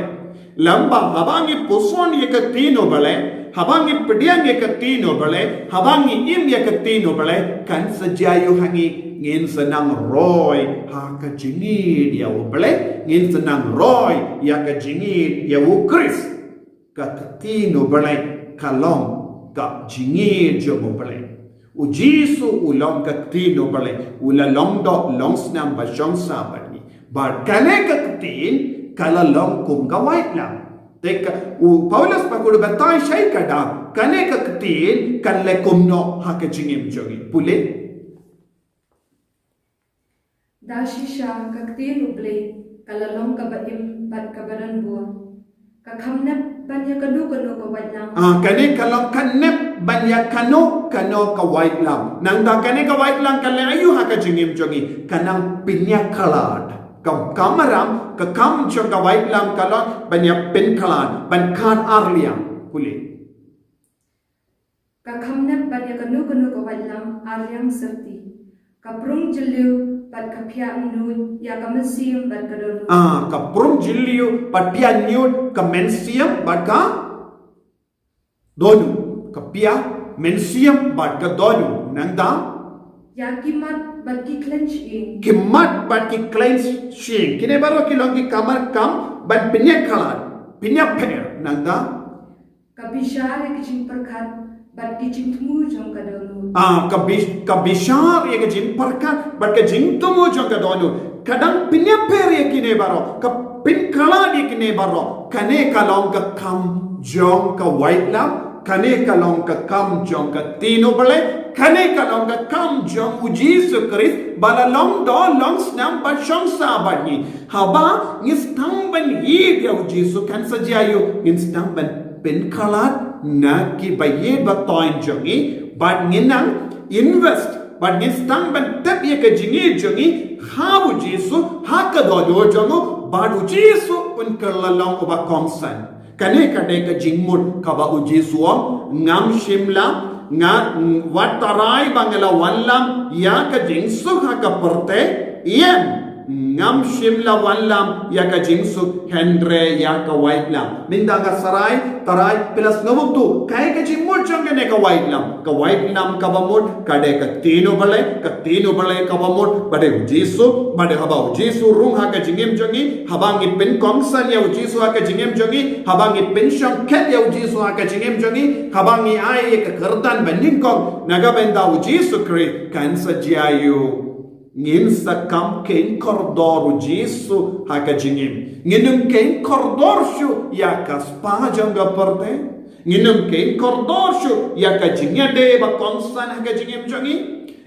Lymda haba ngi puson ïa ka ktien u Blei, haba ngi pdiang ïa ka ktien u Blei, haba ngi im ïa ka ktien u Blei, kan sa jia ïa u ha ngi, ngin sa nang roi ha ka jingïeit ïa u Blei, ngin sa nang roi ïa ka jingïeit ïa u Khrist. Ka ktien u Blei ka long ka jingïeit jong u Blei. U Jisu u long ka ktien u Blei, u la long doh long snam bad shong sah bad ngi. Bad kane ka ktien ka la long kum ka waitlam. Te ka, u Paulus bakhuid u batai shai kada, kane ka ktien kan leh kumno ha ka jingim jong ngi. Pule. Da shisha ka ktien u Blei ka la long kaba im bad kaba don bor. Ka kham nep ban ïa kano kano ka waitlam. Ah, kane ka long kham nep ban ïa kano kano ka waitlam. Nangta kane ka waitlam ka leh aïu ha ka jingim jong ngi, ka nang pynïakhlad. Ka, ka maram, ka kam jong ka waitlam ka long ban ïa pynkhlad, ban khad ar liang. Pule. Ka kham nep ban ïa kano kano ka waitlam ar liang syrti. Ka prung jylliew bad ka phiah nuid ïa ka mynsiem bad ka dohnud. Ah, ka prung jylliew bad phiah nuid ka mynsiem bad ka dohnud. Ka phiah mynsiem bad ka dohnud. Nangta? Ïa ki mat bad ki khlaiñ shyieng. Ki mat bad ki khlaiñ shyieng. Kine baroh ki long ki kamar kam ban pynïakhlad, pynïapher. Nangta? Ka bishar ïa ki jingpyrkhat bad ki jingthmu jong ka dohnud. Ah, ka bi-, ka bishar ïa ka jingpyrkhat bad ka jingthmu jong ka dohnud. Ka dang pynïapher ïa kine baroh, ka pynkhlad ïa kine baroh. Kane ka long ka kam jong ka waitlam, kane ka long ka kam jong ka ktien u Blei, kane ka long ka kam jong u Jisu Khrist, ba la long doh long snam bad shong sah bad ngi. Haba ngi sdang ban ïeit ïa u Jisu kan sa jia aïu, ngin sdang ban pynkhlad, na ki ba ïeit ba toiñ jong ngi, bad ngin nang invest, bad ngin sdang ban tep ïa ka jingïeit jong ngi ha u Jisu, ha ka dohnud jong u, bad u Jisu un kylla long uba kongsan. Kane ka dei ka jingmut kaba u Jisu u ong, ngam shym la, nga, wat tharai ba nga la wanlam ïa ka jingsuk ha ka pyrthei, ïa, ngam shym la wanlam ïa ka jingsuk hynrei ïa ka waitlam. Mynta nga tharai, tharai phi la sngewthuh kaei ka jingmut jong kane ka waitlam. Ka waitlam kaba mut ka dei ka ktien u Blei, ka ktien u Blei kaba mut ba dei u Jisu, ba dei haba u Jisu rung ha ka jingim jong ngi, haba ngi pynkongsan ïa u Jisu ha ka jingim jong ngi, haba ngi pynshongkhet ïa u Jisu ha ka jingim jong ngi, haba ngi ai ïa ka kyrdan banyngkong na ka bynta u Jisu Khrist, kan sa jia ïa u. Ngin sa kam kheiñ kordor u Jisu ha ka jingim. Ngin ym kheiñ kordor shuh ïa ka spah jong ka pyrthei. Ngin ym kheiñ kordor shuh ïa ka jingïadei ba kongsan ha ka jingim jong ngi.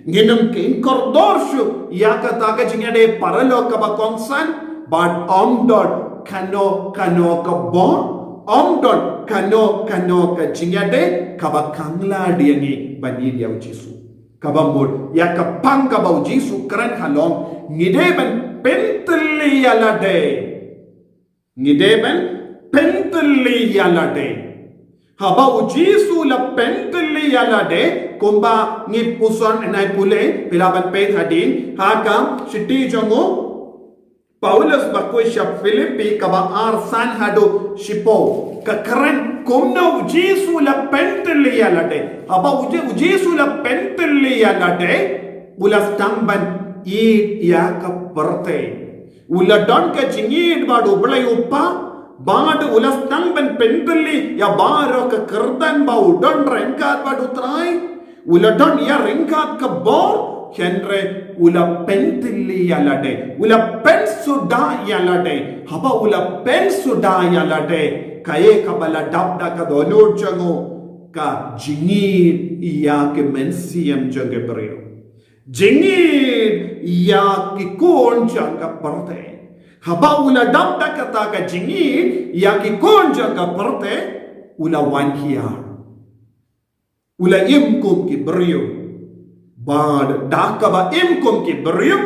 Ngin ym kheiñ kordor shuh ïa kata ka jingïadei paralok kaba kongsan. Bad ym don kano kano ka bor, ym don kano kano ka jingïadei kaba khanglad ïa ngi ban ïeit ïa u Jisu. Kaba mut ïa ka pang kaba u Jisu u kren halor, ngi dei ban pyntylli ïa lade. Ngi dei ban pyntylli ïa lade. Haba u Jisu u la pyntylli ïa lade, kumba ngi puson nai pule, phi lah ban peit hadien ha ka shithi jong u Paulus bakhuid sha Philippi kaba ar, san haduh shiphew. Ka kren kumno u Jisu u la pyntylli ïa lade. Haba u Je-, u Jisu u la pyntylli ïa lade, u la sdang ban ïeit ïa ka pyrthei. U la don ka jingïeit bad u Blei u Kpa, bad u la sdang ban pyntylli ïa baroh ka kyrdan ba u don ryngkat bad u Trai. U la don ïa ryngkat ka bor, hynrei u la pyntylli ïa lade. U la pynsuda ïa lade. Haba u la pynsuda ïa lade, kaei kaba la dap da ka dohnud jong u? Ka jingïeit ïa ki mynsiem jong ki briew. Jingïeit ïa ki khun jong ka pyrthei. Haba u la dap da kata ka jingïeit ïa ki khun jong ka pyrthei, u la wan hiar. U la im kum ki briew. Bad da kaba im kum ki briew,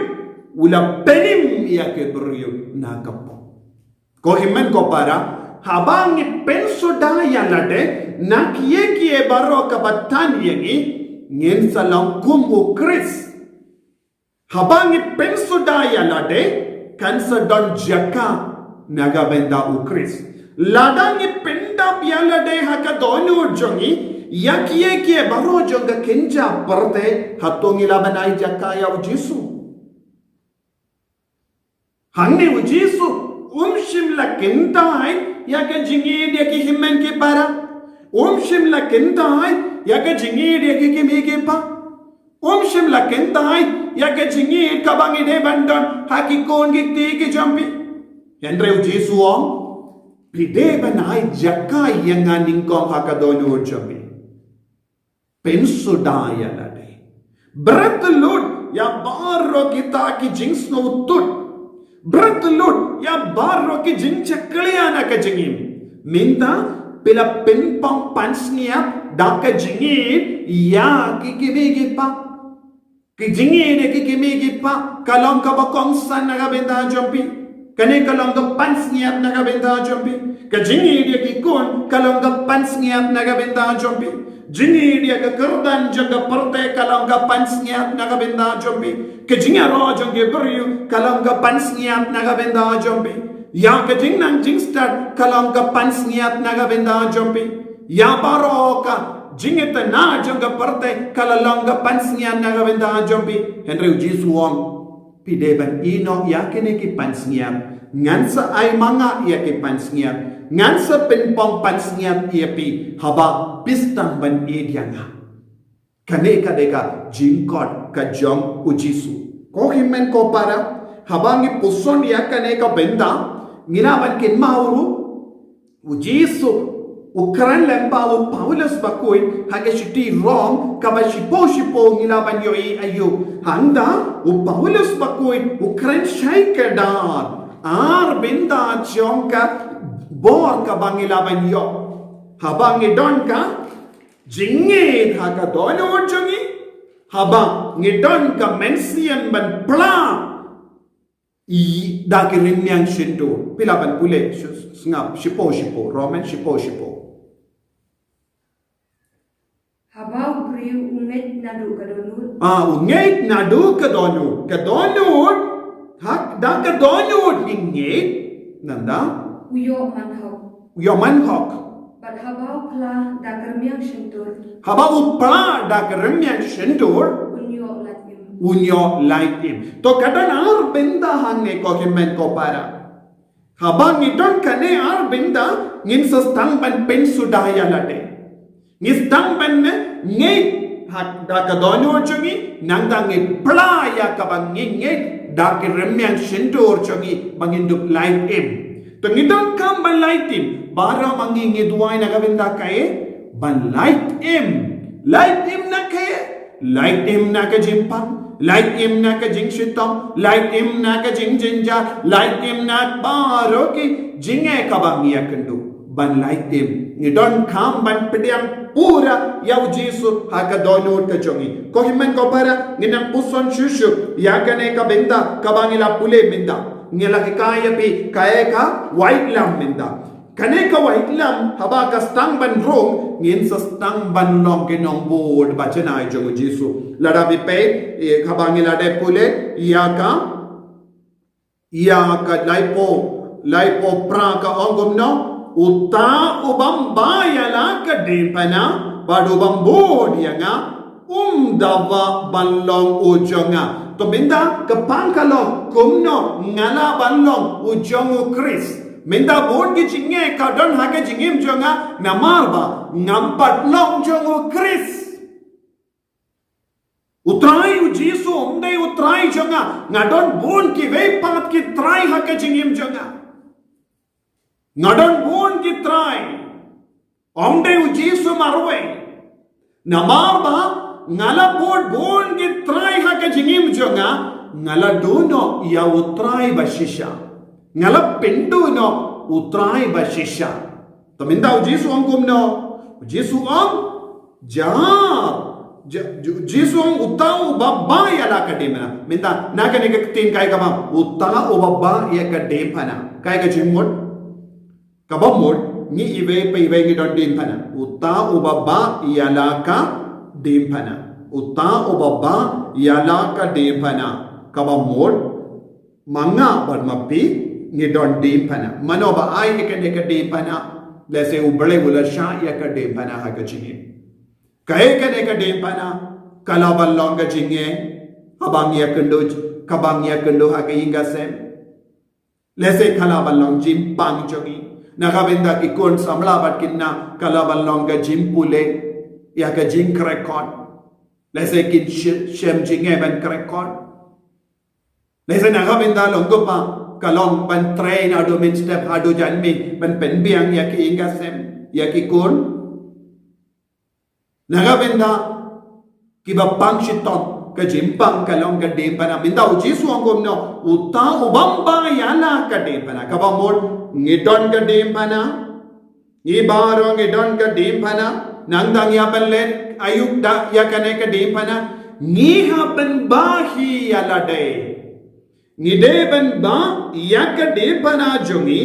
u la pynim ïa ki briew na ka pop. Ko hynmen ko para, haba ngi pynsuda ïa lade na kiei kiei baroh kaba tan ïa ngi, ngin sa long kum u Khrist. Haba ngi pynsuda ïa lade, kan sa don jaka na ka bynta u Khrist. Lada ngi pyndap ïa lade ha ka dohnud jong ngi ïa kiei kiei baroh jong ka kynja pyrthei, hato ngi lah ban ai jaka ïa u Jisu? Hangne u Jisu um shym la kyntait ïa ka jingïeit ïa ki hynmen ki para. Um shym la kyntait ïa ka jingïeit ïa ki kmie ki kpa. Um shym la kyntait ïa ka jingïeit kaba ngi dei ban don ha ki khun ki kti ki jong phi. Hynrei u Jisu u ong, phi dei ban ai jaka ïa nga nyngkong ha ka dohnud jong phi. Pynsuda ïa lade. Bret lut ïa baroh kita ki jingsngewthuh. Bret lut ïa baroh ki jingshakri na ka jingim. Mynta phi la pynpaw pansngiat da ka jingïeit ïa ki kmie ki kpa. Ka jingïeit ïa ki kmie ki kpa ka long kaba kongsan na ka bynta jong phi. Kane ka long ka pansngiat na ka bynta jong phi. Ka jingïeit ïa ki khun ka long ka pansngiat na ka bynta jong phi. Jingïeit ïa ka kyrdan jong ka pyrthei ka long ka pansngiat na ka bynta jong phi. Ka jingïaroh jong ki briew ka long ka pansngiat na ka bynta jong phi. Ïa ka jingnang jingstad ka long ka pansngiat na ka bynta jong phi. Ïa baroh ka jingitynnad jong ka pyrthei ka la long ka pansngiat na ka bynta jong phi. Hynrei u Jisu u ong, phi dei ban ïehnoh ïa kine ki pansngiat. Ngan sa ai ma nga ïa ki pansngiat. Ngan sa pynpaw pansngiat ïa phi haba phi sdang ban ïeit ïa nga. Kane ka dei ka jingkhot ka jong u Jisu. Ko hynmen ko para, haba ngi puson ïa kane ka bynta, ngi lah ban kynmaw ruh u Jisu u kren lem bad u Paulus bakhuid ha ka shithi Rom kaba shiphew shiphew, ngi lah ban ïohi aïu. Hangta u Paulus bakhuid u kren shai kdar ar bynta jong ka bor kaba ngi lah ban ïoh. Haba ngi don ka jingngeit ha ka dohnud jong ngi, haba ngi don ka mynsiem ban pla i da ki rynmiang shyntur. Phi lah ban pule, shu-, sngap, shiphew shiphew, Roman shiphew shiphew. Haba u briew u ngeit naduh ka dohnud. Ah, u ngeit naduh ka dohnud. Ka dohnud, ha, da ka dohnud ngi ngeit, nangta u ïoh man hok. U ïoh man hok. Bad haba u pla da ka rynmiang shyntur. Haba u pla da ka rynmiang shyntur. Un ïoh lait im. Un ïoh lait im. To ka don ar bynta hangne ko hynmen ko para. Haba ngi don kane ar bynta, ngin sa sdang ban pynsuda ïa lade. Ngi sdang ban ngeit ha da ka dohnud jong ngi, nangta ngi pla ïa kaba ngi ngeit da ki rynmiang shyntur jong ngi ba ngin dup lait im. To ngi donkam ban lait im, baroh ma ngi ngi duwai na ka bynta kaei, ban lait im. Lait im na kaei, lait im na ka jingpang, lait im na ka jingshitom, lait im na ka jingjynjar, lait im na baroh ki jingeh kaba ngi ïakynduh. Ban lait im, ngi donkam ban pdiang pura ïa u Jisu ha ka dohnud ka jong ngi. Ko hynmen ko para, ngin nang puson shuh shuh ïa kane ka bynta kaba ngi la pule mynta. Ngi la hikai ïa phi kaei ka waitlam mynta. Kane ka waitlam haba ka sdang ban rung, ngin sa sdang ban long ki nongbud ba janai jong u Jisu. Lada phi peit, eh, haba ngi la dep pule ïa ka, ïa ka laiphew, laiphew phra ka ong kumno, uta u bym bha ïa la ka diengphna bad u bym bud ïa nga, um dawa ban long u jong nga. To mynta ka pang ka long kumno nga lah ban long u jong u Khrist. Mynta bun ki jingeh ka don ha ka jingim jong nga namar ba ngam pat long jong u Khrist. U Trai u Jisu um dei u Trai jong nga, nga don bun kiwei pat ki trai ha ka jingim jong nga. Nga don bun ki trai. Um dei u Jisu marwei. Namar ba nga la bud bun ki trai ha ka jingim jong nga, nga la duh noh ïa u Trai ba shisha. Nga la pynduh noh u Trai ba shisha. To mynta u Jisu ong kumno? U Jisu ong, jar. Ja-, ju-, Jisu ong uta uba bha ïa la ka diengphna. Mynta na kane ka ktien kaei kaba, uta uba bha ïa ka diengphna. Kaei ka jingmut? Kaba mut, ngi iwei pa iwei ngi don diengphna. Uta uba bha ïa la ka diengphna. Uta uba bha ïa la ka diengphna. Kaba mut, ma nga bad ma phi ngi don diengphna. Mano ba ai ïa kane ka diengphna? Lehse U Blei u la shah ïa ka diengphna ha ka jingim. Kaei kane ka diengphna? Ka lah ban long ka jingeh, kaba ngi ïakynduh, kaba ngi ïakynduh ha ka ïing ka sem. Lehse ka lah ban long jingpang jong ngi. Na ka bynta ki khun samla bad khynnah ka lah ban long ka jingpule ïa ka jingkyrkhu. Lehse kin shi-, shem jingeh ban kyrkhu. Lehse na ka bynta long kpa ka long ban trei naduh mynstep haduh janmiet ban pynbiang ïa ki ïing ka sem, ïa ki khun. Na ka bynta kiba pang shitom, ka jingpang ka long ka diengphna. Mynta u Jisu ong kumno? Uta u bym bha ïa la ka diengphna. Kaba mut ngi don ka diengphna. Ngi baroh ngi don ka diengphna. Nangta ngi hap ban leh aïu da ïa kane ka diengphna? Ngi hap ban bha hi ïa lade. Ngi dei ban bha ïa ka diengphna jong ngi.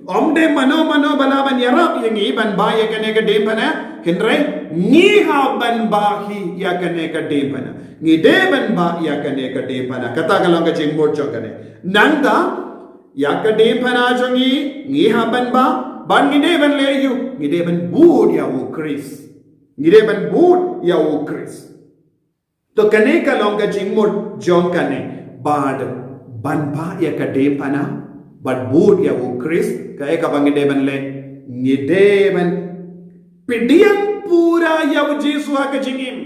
Ym dei mano mano ba lah ban ïarap ïa ngi ban bha ïa kane ka diengphna. Hynrei ngi hap ban bha hi ïa kane ka diengphna. Ngi dei ban bha ïa kane ka diengphna. Kata ka long ka jingmut jong kane. Nangta ïa ka diengphna jong ngi, ngi hap ban bha, bad ngi dei ban leh aïu? Ngi dei ban bud ïa u Khrist. Ngi dei ban bud ïa u Khrist. To kane ka long ka jingmut jong kane, bad ban bha ïa ka diengphna bad bud ïa u Khrist, kaei kaba ngi dei ban leh? Ngi dei ban pdiang pura ïa u Jisu ha ka jingim.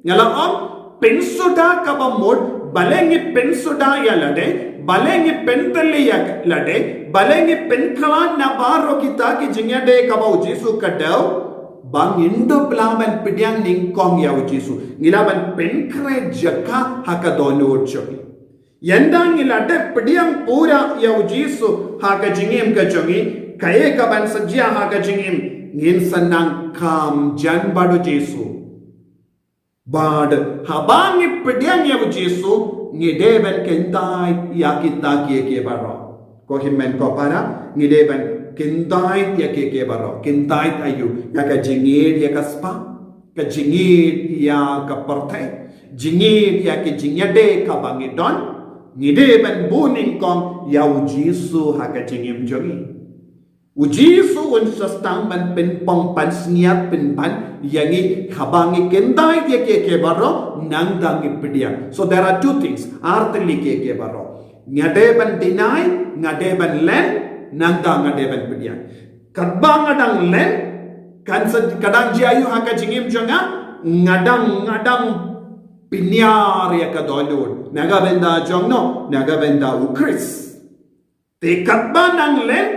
Nga la ong, pynsuda kaba mut, balei ngi pynsuda ïa lade, balei ngi pyntylli ïa lade, balei ngi pynkhlaiñ na baroh kita ki jingïadei kaba u Jisu u kdew, ba ngin dup lah ban pdiang nyngkong ïa u Jisu. Ngi lah ban pynkhreh jaka ha ka dohnud jong ngi. Ynda ngi la dep pdiang pura ïa u Jisu ha ka jingim ka jong ngi, kaei kaban sa jia ha ka jingim? ngin sa nang kham jan bad u Jisu. Bad haba ngi pdiang ïa u Jisu, ngi dei ban kyntait ïa kita kiei kiei baroh. Ko hynmen ko para, ngi dei ban kyntait ïa kiei kiei baroh. Kyntait aïu? Ïa ka jingïeid ïa ka spah, ka jingïeid ïa ka pyrthei, jingïeid ïa ka jingïadei kaba ngi don. Ngi dei ban buh nyngkong ïa u Jisu ha ka jingim jong ngi. U Jisu un sa sdang ban pynpong, pansngiat, pynban ïa ngi haba ngi kyntait ïa kiei kiei baroh, nangta ngi pdiang. So there are two things, ar tylli kiei kiei baroh. Nga dei ban deny, nga dei ban len, nangta nga dei ban pdiang. Katba nga dang len, kan sa, ka dang jia aïu ha ka jingim jong nga? Nga dang, nga dang pynïar ïa ka dohnud na ka bynta jong no? Na ka bynta u Khrist. Te katba nang len,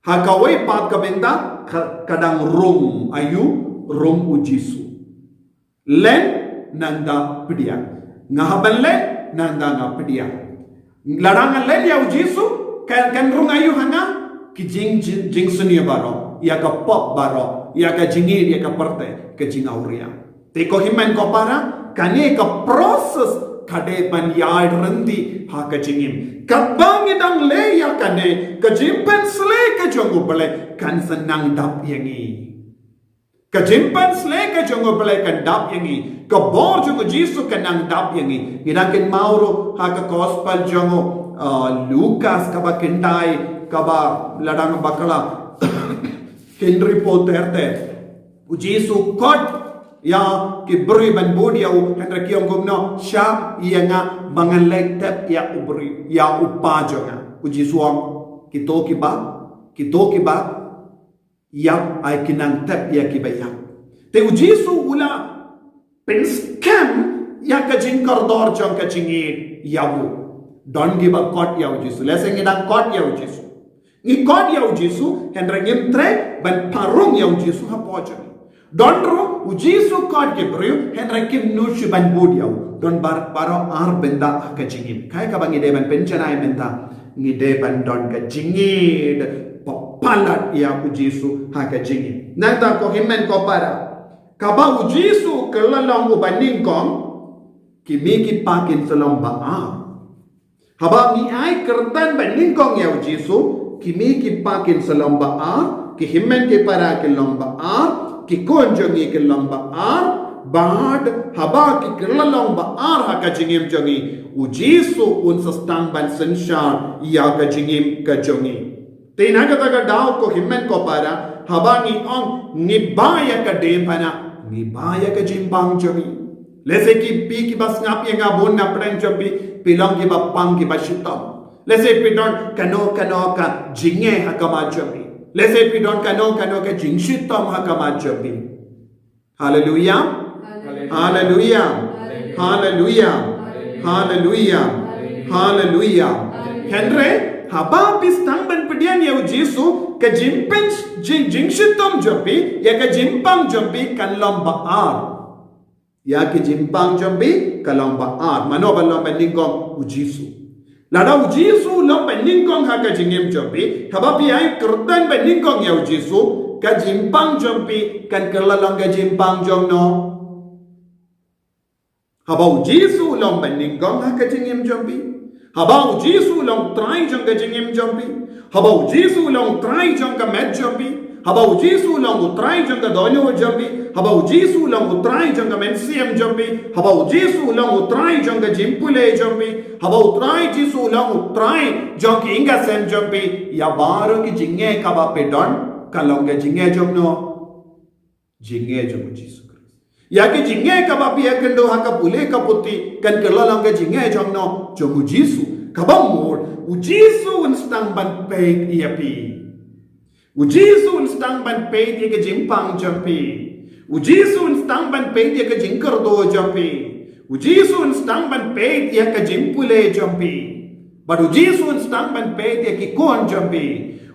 ha kawei pat ka bynta, ka, ka dang rung aïu? Rung u Jisu. Len, nangta pdiang. Nga hap ban len, nangta nga pdiang. Lada nga len ïa u Jisu, kan, kan rung aïu ha nga? Ki jing, jing, jingsniew baroh, ïa ka pop baroh, ïa ka jingïeid ïa ka pyrthei, ka jingawria. Te ko hynmen ko para, kane ka process ka dei ban ïaid ryntih ha ka jingim. Katba ngi dang leh ïa kane, ka jingpynsleh ka jong U Blei kan sa nang dap ïa ngi. Ka jingpynsleh ka jong U Blei kan dap ïa ngi. Ka bor jong u Jisu kan nang dap ïa ngi. Ngi dang kynmaw ruh ha ka gospel jong u, uh, Lukas kaba khyndai, kaba la dang bakla hynriewphew ter ter. U Jisu khot ïa ki briew ban bud ïa u, hynrei ki ong kumno? Shah ïa nga ba ngan leit tep ïa u briew, ïa u kpa jong nga. U Jisu ong, kito kiba, kito kiba ïap ai kin nang tep ïa kiba ïap. Te u Jisu u la pynskhem ïa ka jingkordor jong ka jingïeid ïa u. Don kiba khot ïa u Jisu. Lehse ngi dang khot ïa u Jisu. Ngi khot ïa u Jisu, hynrei ngim treh ban pynrung ïa u Jisu hapoh jong ngi. Don ruh u Jisu khot ki briew, hynrei kim nud shuh ban bud ïa u. Don bar, baroh ar bynta ha ka jingim. Kaei kaba ngi dei ban pynjanai mynta? Ngi dei ban don ka jingïeid palat ïa u Jisu ha ka jingim. Nangta ko hynmen ko para, kaba u Jisu kylla long uba nyngkong, ki mei ki kpa kin sa long ba ar. Haba ngi ai kyrdan ba nyngkong ïa u Jisu, ki mei ki kpa kin sa long ba ar, ki hynmen ki para kin long ba ar, ki khun jong ngi kin long ba ar, bad haba ki kylla long ba ar ha ka jingim jong ngi, u Jisu un sa sdang ban synshar ïa ka jingim ka jong ngi. Te na kata ka daw ko hynmen ko para, haba ngi ong ngi ba ïa ka diengphna, ngi ba ïa ka jingpang jong ngi. Lehse ki phi kiba sngap ïa nga bun na pdeng jong phi, phi long kiba pang kiba shitom. Lehse phi don kano kano ka jingeh ha khmat jong phi. Lehse phi don kano kano ka jingshitom ha khmat jong phi. Haleluya. Haleluya. Haleluya. Haleluya. Haleluya. Hynrei haba phi sdang ban pdiang ïa u Jisu, ka jingpyn, jing, jingshitom jong phi, ïa ka jingpang jong phi kan long ba ar. Ïa ka jingpang jong phi ka long ba ar. Mano ba long ba nyngkong? U Jisu. Lada u Jisu u long ba nyngkong ha ka jingim jong phi, haba phi ai kyrdan ba nyngkong ïa u Jisu, ka jingpang jong phi kan kylla long ka jingpang jong no? Haba u Jisu u long ba nyngkong ha ka jingim jong phi, haba u Jisu u long Trai jong ka jingim jong phi, haba u Jisu u long Trai jong ka met jong phi, haba u Jisu u long u Trai jong ka dohnud jong phi, haba u Jisu u long u Trai jong ka mynsiem jong phi, haba u Jisu u long u Trai jong ka jingpule jong phi, haba u Trai Jisu u long u Trai jong ki ïing ki sem jong phi, ïa baroh ki jingeh kaba phi don, ka long ka jingeh jong no? Jingeh jong u Jisu Khrist. Ïa ki jingeh kaba phi ïakynduh ha ka pule ka puthi, kan kylla long ka jingeh jong no? Jong u Jisu. Kaba mut, u Jisu un sdang ban peit ïa phi. U Jisu un sdang ban peit ïa ka jingpang jong phi. U Jisu un sdang ban peit ïa ka jingkyrduh jong phi. U Jisu un sdang ban peit ïa ka jingpule jong phi. Bad u Jisu un sdang ban peit ïa ki khun jong phi.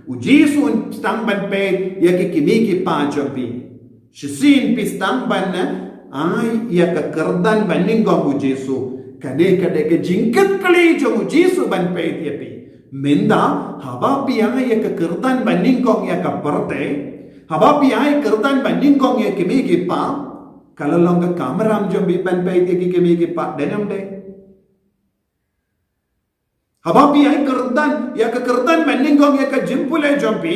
U Jisu un sdang ban peit ïa ki kmie ki kpa jong phi. Shisien phi sdang ban ai ïa ka kyrdan ba nyngkong u Jisu. Kane ka dei ka jingkitkhlieh jong u Jisu ban peit ïa phi. Mynta haba phi ai ïa ka kyrdan ba nyngkong ïa ka pyrthei, Haba phi ai kyrdan ba nyngkong ïa ki kmie ki kpa, ka la long ka kamram jong phi ban peit ïa ki kmie ki kpa, dei ne em dei? Haba phi ai kyrdan, ïa ka kyrdan ba nyngkong ïa ka jingpule jong phi,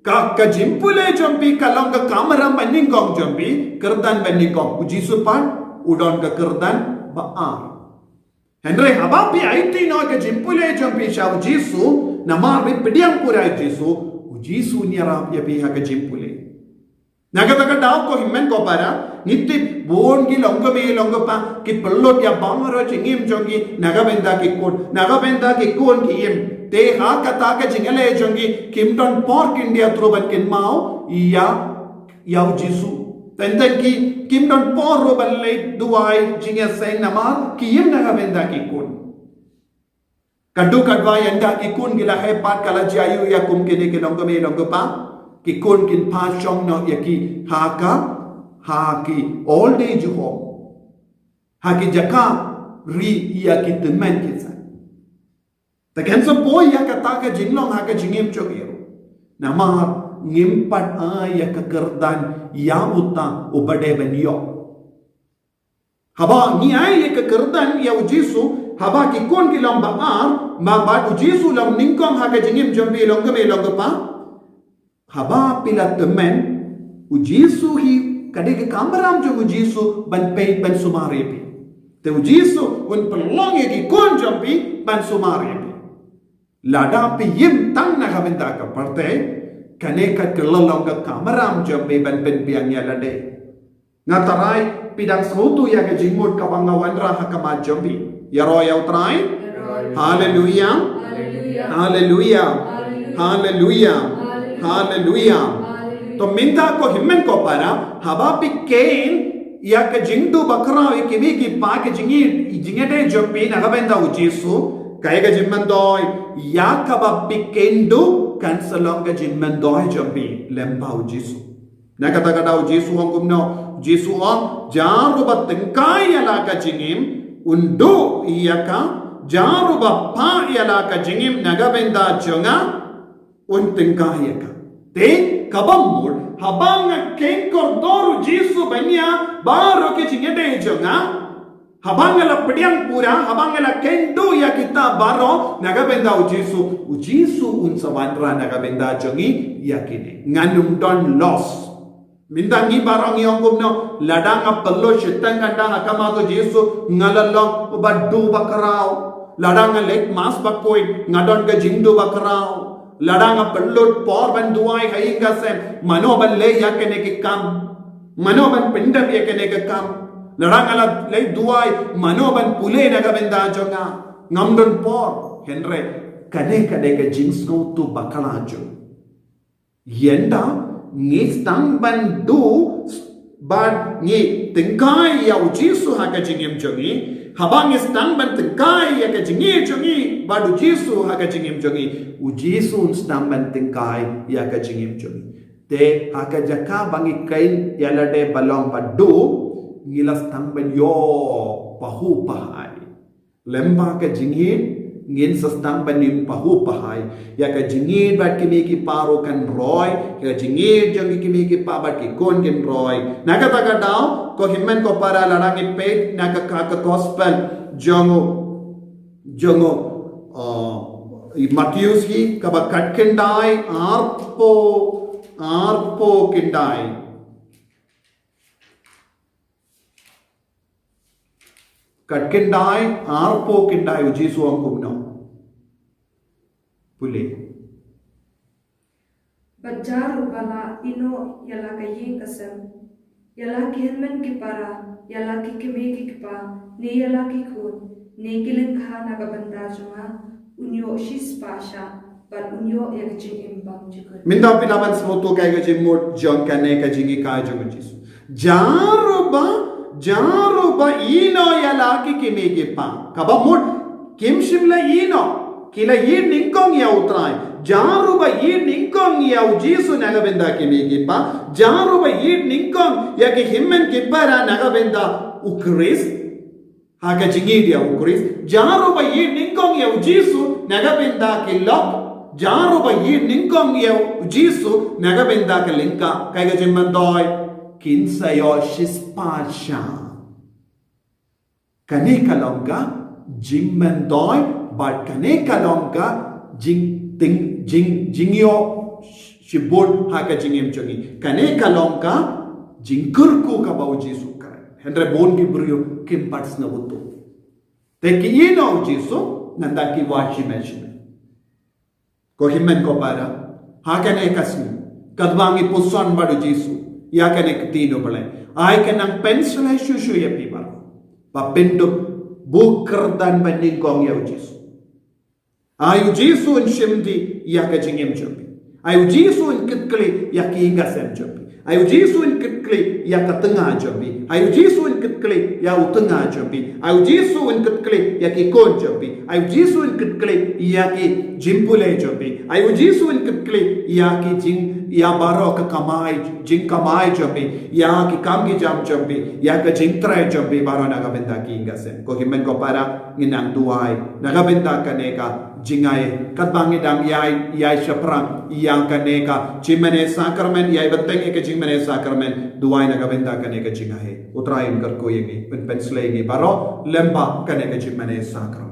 ka, ka jingpule jong phi ka long ka kamram ba nyngkong jong phi, kyrdan ba nyngkong. U Jisu pat u don ka kyrdan ba ar. Hynrei haba phi aiti noh ka jingpule jong phi sha u Jisu, namar phi pdiang pura ïa u Jisu, u Jisu un ïarap ïa phi ha ka jingpule. Na kata ka daw ko hynmen ko para, ngi tip bun ki longkmie longkpa ki pynlut ïa baroh jingim jong ki na ka bynta ki khun, na ka bynta ki khun ki im. Te ha kata ka jingïaleh jong ki, kim don por kin diatrou ban kynmaw ïa, ïa u Jisu. Teng teng ki, kim don por ruh ban leit duwai jingïaseng namar ki im na ka bynta ki khun. Ka duk ka dwai ynda ki khun ki la heh pat, ka la jia aiu ïa kum kine ki longkmie longkpa? Ki khun kin phah shong noh ïa ki ha ka, ha ki old age home, ha ki jaka ri ïa ki tymmen ki san. Te kan sa poi ïa kata ka jinglong ha ka jingim jong ngi ruh. Namar ngim pat ai ïa ka kyrdan ïa uta uba dei ban ïoh. Haba ngi ai ïa ka kyrdan ïa u Jisu, haba ki khun ki long ba ar, ma bad u Jisu long nyngkong ha ka jingim jong phi longkmie longkpa. Haba phi la tymmen, u Jisu hi ka dei ka kamram jong u Jisu ban peit ban sumar ïa phi. Te u Jisu un pynlong ïa ki khun jong phi ban sumar ïa phi. Lada phi im tang na ka bynta ka pyrthei, kane ka la long ka kamram jong phi ban pynbiang ïa lade. Nga tharai phi dang sngewthuh ïa ka jingmut kaba nga wanrah ha khmat jong phi. Ïaroh ïa u Trai. Haleluia. Haleluia. Haleluia. To mynta ko hynmen ko para, haba phi kheiñ ïa ka jingduh bakhraw ïa ki kmie ki kpa, ka jingïeit, jingïadei jong phi na ka bynta u Jisu, kaei ka jingmyntoi ïa kaba phi kheiñ duh kan sa long ka jingmyntoi jong phi lem bad u Jisu. Na kata ka daw u Jisu u ong kumno? U Jisu u ong, jar uba tyngkai ïa la ka jingim un duh ïa ka, jar uba phah ïa la ka jingim na ka bynta jong nga un tyngkai ïa ka. Te kaba mut, haba nga kheiñ kordor u Jisu ban ïa baroh ki jingïadei jong nga, haba nga la pdiang pura, haba nga la kheiñ duh ïa kita baroh na ka bynta u Jisu, u Jisu un sa wanrah na ka bynta jong ngi ïa kine. Ngan ym don loss. Mynta ngi baroh ngi ong kumno, lada nga pynlut shiteng kynta ha khmat u Jisu, nga la long uba duh bakhraw. Lada nga leit mass bakhuid, nga don ka jingduh bakhraw. Lada nga pynlut por ban duwai ha ïing ha sem, mano ban leh ïa kane ka kam? Mano ban pyndep ïa kane ka kam? Lada nga la leit duwai, mano ban pule na ka bynta jong nga? Ngam don por. Hynrei kane ka dei ka jingsngewthuh bakla jong ngi. Ynda ngi sdang ban duh bad ngi tyngkai ïa u Jisu ha ka jingim jong ngi, haba ngi sdang ban tyngkai ïa ka jingïeit jong ngi bad u Jisu ha ka jingim jong ngi, u Jisu un sdang ban tyngkai ïa ka jingim jong ngi. Te ha ka jaka ba ngi kheiñ ïa lade ba long ba duh, ngi la sdang ban ïoh pahuh pahai. Lem bad ka jingïeit, ngin sa sdang ban ïoh pahuh pahai. Ïa ka jingïeit bad ki kmie ki kpa ruh kan roi, ïa ka jingïeit jong ki kmie ki kpa bad ki khun kin roi. Na kata ka daw, ko hynmen ko para, lada ngi peit na ka, ka, ka gospel jong u, jong u, uh, i Mathaios hi, kaba khatkhyndai, arphew, arphew khyndai. Khatkhyndai, arphew khyndai, u Jisu u ong kumno? Pule. Bad jar uba la ïehnoh ïa la ka ïing ka sem, ïa la ki hynmen ki para, ïa la ki kmie ki kpa, ne ïa la ki khun, ne ki lyngkha na ka bynta jong nga, un ïoh shispah shah, bad un ïoh ïa ka jingim bymjukut. Mynta phi lah ban sngewthuh kaei ka jingmut jong kane ka jinghikai jong u Jisu. Jar uba, jar uba ïehnoh ïa la ki kmie ki kpa. Kaba mut, kim shym la ïehnoh, ki la ïeit nyngkong ïa u Trai. Jar uba ïeit nyngkong ïa u Jisu na ka bynta ki kmie ki kpa. Jar uba ïeit nyngkong ïa ki hynmen ki para na ka bynta u Khrist. Ha ka jingïeit ïa u Khrist. Jar uba ïeit nyngkong ïa u Jisu na ka bynta ki lok. Jar uba ïeit nyngkong ïa u Jisu na ka bynta ka lyngkha, kaei ka jingmyntoi? Kin sa ïoh shispah sha. Kane ka long ka jingmyntoi, bad kane ka long ka jingting, jing, jingïoh shibun ha ka jingim jong ngi. Kane ka long ka jingkyrkhu kaba u Jisu kren. Hynrei bun ki briew kim pat sngewthuh. Te ki ïehnoh u Jisu, nangta ki wad shimet shimet. Ko hynmen ko para, ha kane ka sngi, katba ngi puson bad u Jisu ïa kane ka ktien u Blei, ai ka nang pynshlei shuh shuh ïa phi baroh ba phin dup buh kyrdan ba nyngkong ïa u Jisu. Ai u Jisu un shim dih ïa ka jingim jong phi. Ai u Jisu un kit kylli ïa ki ïing ki sem jong phi. Ai u Jisu un kit kylli ïa ka tnga jong phi. Ai u Jisu un kit kylli ïa u tnga jong phi. Ai u Jisu un kit kylli ïa ki khun jong phi. Ai u Jisu un kit kylli ïa ki jingpule jong phi. Ai u Jisu un kit kylli ïa ki jing, ïa baroh ka kamai, jingkamai jong phi, ïa ki kam ki jam jong phi, ïa ka jingtrei jong phi baroh na ka bynta ki ïing ki sem. Ko hynmen ko para, ngin nang duwai na ka bynta kane ka jingaiei. Katba ngi dang ïai, ïai shaphrang ïa kane ka jingmane sakramen, ïai bteng ïa ka jingmane sakramen, duwai na ka bynta kane ka jingaiei. U Trai un kyrkhu ïa ngi, un pynshlei ïa ngi baroh lyngba kane ka jingmane sakramen.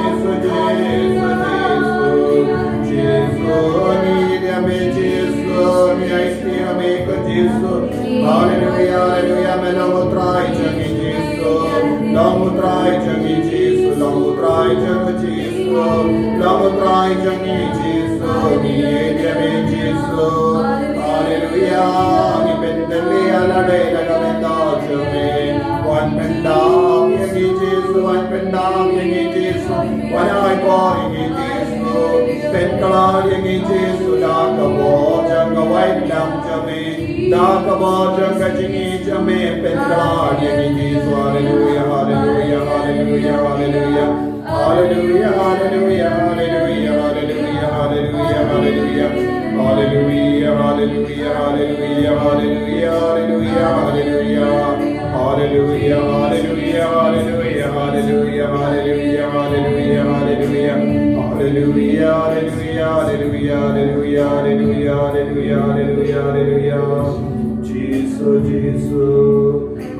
Jisu, Jisu, Jisu. Jisu, ngi ïeit ïa me Jisu, ngi ïeit ïa me ko Jisu. Haleluia, haleluia, me long U Trai jong ngi Jisu. Long U Trai jong ngi Jisu, long U Trai jong ngi Jisu. Long U Trai jong ngi Jisu, ngi ïeit ïa me Jisu. Haleluia, ngi pyntylli ïa lade da ka bynta jong me. Wan pyndap ïa ngi Jisu, wan pyndap ïa ngi Jisu. Wan ai bor ïa ngi Jisu. Pynkylla ïa ngi Jisu da ka bor jong ka waiñdam jong me. Da ka bor jong ka jingïeit jong me pynkylla ïa ngi Jisu. Haleluia, haleluia, haleluia, haleluia. Haleluia, haleluia, haleluia, haleluia, haleluia, haleluia. Haleluia, haleluia, haleluia, haleluia, haleluia, haleluia. Haleluia, haleluia, haleluia, haleluia, haleluia, haleluia, haleluia. Haleluia, haleluia, haleluia, haleluia, haleluia, haleluia, haleluia, haleluia. Jisu, Jisu.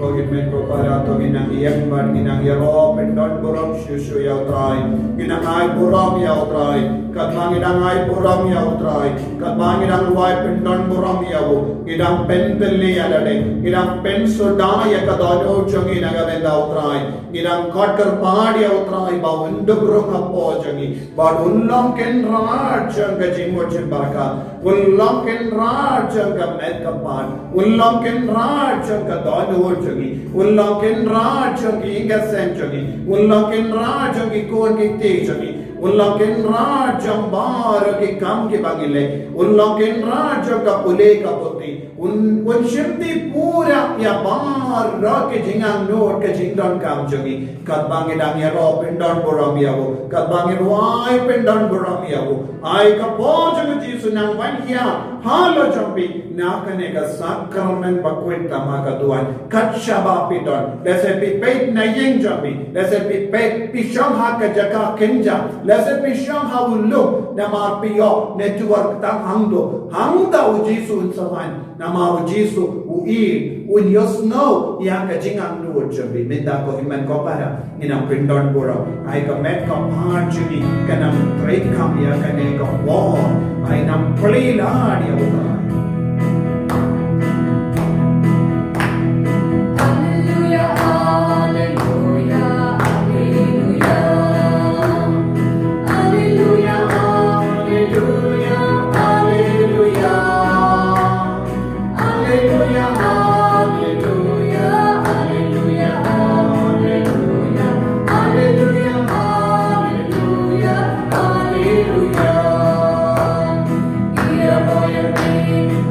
Ko hynmen ko para, to ngin nang ïeng bad ngin nang ïaroh pyndon burom shuh shuh ïa U Trai. Ngin nang ai burom ïa U Trai. Katba ngi dang ai burom ïa U Trai, katba ngi dang duwai pyndon burom ïa U, ngi dang pyntylli ïa lade, ngi dang pynsuda ïa ka dohnud jong ngi na ka bynta U Trai. Ngi dang khot kyrpad ïa U Trai ba Un dup rung hapoh jong ngi, ba Un long Kynrad jong ka jingmut jingpyrkhat, Un long Kynrad jong ka met ka phad, Un long Kynrad jong ka dohnud jong ngi, Un long Kynrad jong ki ïing ki sem jong ngi, Un long Kynrad jong ki khun ki kti jong ngi, Un long Kynrad jong baroh ki kam kiba ngi leh, Un long Kynrad jong ka pule ka puthi, Un, Un shimti pura ïa baroh ki jingangnud ki jingdonkam jong ngi. Katba ngi dang ïaroh pyndon burom ïa U, katba ngi duwai pyndon burom ïa U, ai ka bor jong U Jisu nang wan hiar halor jong phi na kane ka sakramen bakhuid tam ha ka duwan. Kat shaba phi don, lehse phi peit na ïing jong phi, lehse phi peit phi shong ha ka jaka kynja, lehse phi shong ha u lum, namar phi ïoh network tang hangto. Hangta U Jisu Un sa wan. Namar U Jisu U ïeit, Un ïohsngew ïa ka jingangnud jong phi. Mynta ko hynmen ko para, ngin nang pyndon burom. Ai ka met ka phad jong ngi kan nang treikam ïa kane ka bor. Ai nang plie lad ïa U Trai. Alleluia, alleluia, alleluia. Alleluia, alleluia, alleluia. Alleluia, alleluia, alleluia, alleluia. Alleluia, alleluia, alleluia. Ïa phi ïa me.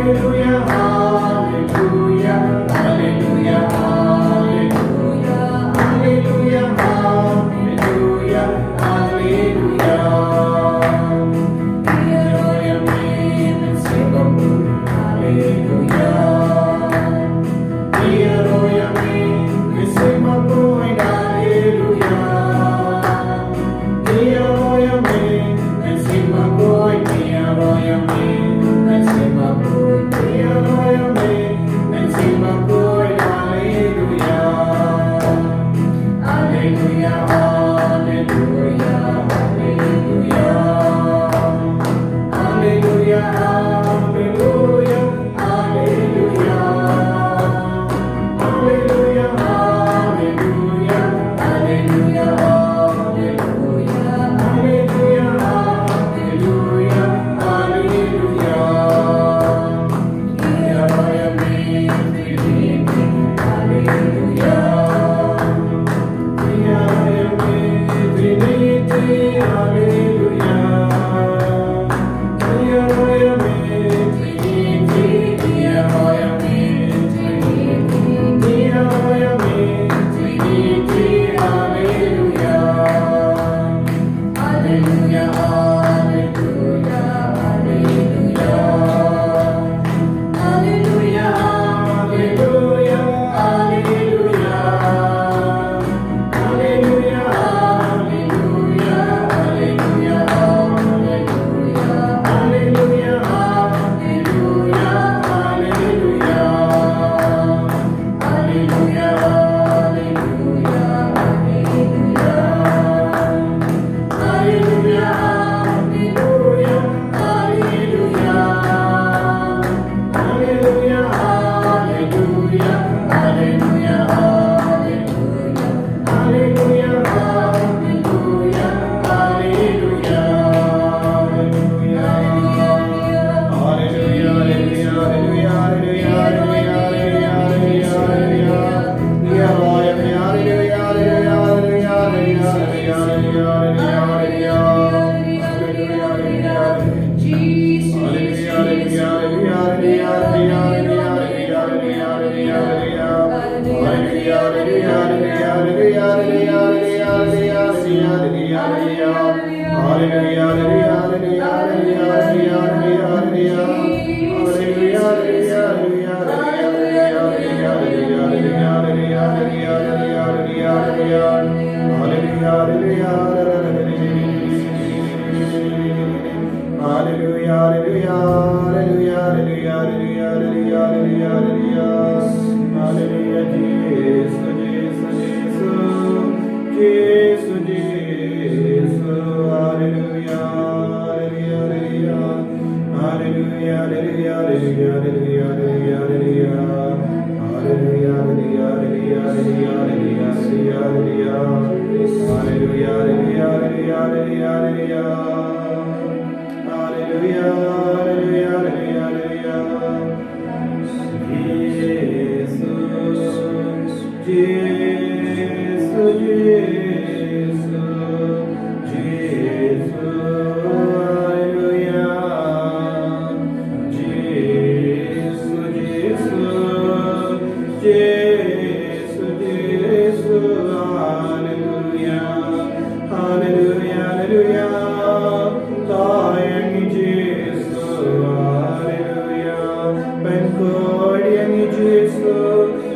Hallelujah, hallelujah, hallelujah, hallelujah, hallelujah, hallelujah, hallelujah. Hallelujah. Hallelujah, hallelujah, hallelujah, hallelujah. Hallelujah, hallelujah, hallelujah, hallelujah. Hallelujah, hallelujah, hallelujah. Hallelujah. Hallelujah, hallelujah, hallelujah. Hallelujah, hallelujah, hallelujah, hallelujah. Hallelujah, hallelujah, hallelujah. Hallelujah, hallelujah, hallelujah. Hallelujah, hallelujah, hallelujah. Hallelujah, hallelujah, hallelujah, hallelujah. Hallelujah, hallelujah, hallelujah. Hallelujah, hallelujah, hallelujah. Hallelujah, hallelujah, hallelujah, hallelujah. Hallelujah, hallelujah, hallelujah, hallelujah, hallelujah, hallelujah, hallelujah. Hallelujah, Jisu, Jisu, Jisu. Jisu, Jisu, hallelujah, hallelujah, hallelujah. Hallelujah, hallelujah, hallelujah, hallelujah, hallelujah. Hallelujah, hallelujah, hallelujah, hallelujah, hallelujah. Hallelujah, hallelujah, hallelujah, hallelujah, hallelujah. Hallelujah, hallelujah, hallelujah, hallelujah. Jesus, Jesus, Jesus, Jesus, hallelujah. Jesus, Jesus, Jesus, Jesus, hallelujah. Hallelujah, hallelujah. Tang ïa ngi Jisu, hallelujah. Pynkup ïa ngi Jisu,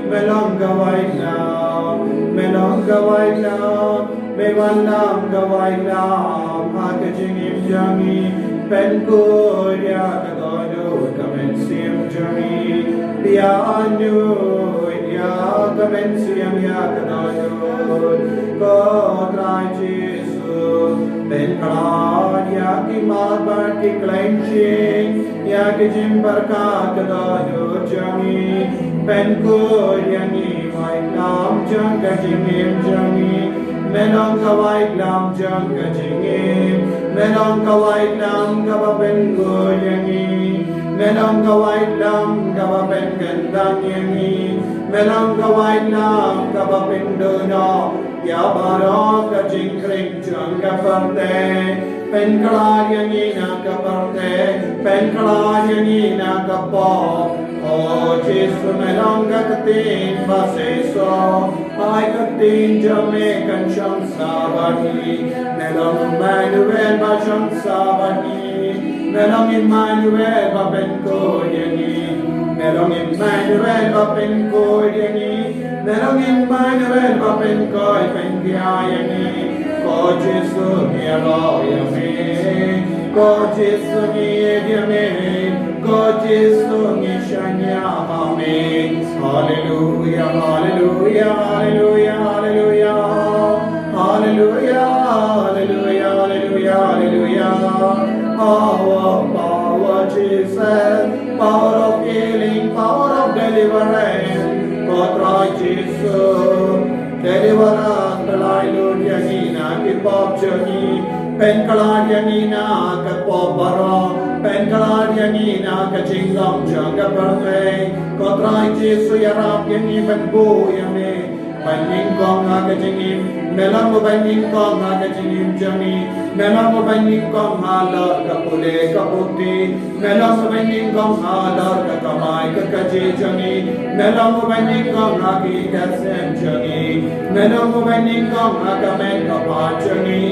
me long ka waitlam, me long ka waitlam, me wanlam ka waitlam ha ka jingim jong ngi. Pynkup ïa ka dohnud ka mynsiem jong ngi, pynkup ïa ka mynsiem ïa ka dohnud, ko Trai Jisu. Pynpaw ïa ki mat bad ki khlaiñ jong ngi, ïa ki jingpyrkhat ka dohnud jong ngi. Pynkup ïa ngi waitlam jong ka jingim jong ngi. Me long ka waitlam jong ka jingim. Me long ka waitlam kaba pynkup ïa ngi. Me long ka waitlam kaba pynkyndang ïa ngi. Me long ka waitlam kaba pynduh noh. Ïa baroh ka jingkhring jong ka pyrthei, pynkylla ïa ngi na ka pyrthei, pynkylla ïa ngi na ka pop. O Jisu, me long ka ktien ba seisoh, ai ka ktien jong me kan shong sa bad ngi. Me long Immanuel ba shong sa bad ngi. Me long Immanuel ba pynkhuid ïa ngi. Me long Immanuel ba pynkhuid ïa ngi. Me long Immanuel ba pynkhuid pynkhia ïa ngi. Ko Jisu ngi ïaroh ïa me. Ko Jisu ngi ïeit ïa me. Ko Jisu ngi shaniah ha me. Haleluia, haleluia, haleluia, haleluia. Haleluia, haleluia, haleluia, haleluia. Power, power, Jesus. Power of healing, power of deliverance. Ko Trai Jisu, deliver us, pynlait lut ïa ngi na ki pop jong ngi. Pynkylla ïa ngi na ka pop baroh. Pynkylla ïa ngi na ka jinglong jong ka pyrthei. Ko Trai Jisu, ïarap ïa ngi ban buh ïa me. Ban nyngkong ha ka jingim, me long u ban nyngkong ha ka jingim jong ngi. Me long u ban nyngkong halor ka pule ka puthi. Me long u ban nyngkong halor ka kamai ka kajih jong ngi. Me long u ban nyngkong ha ki ïing ki sem jong ngi. Me long u ban nyngkong ha ka met ka phad jong ngi.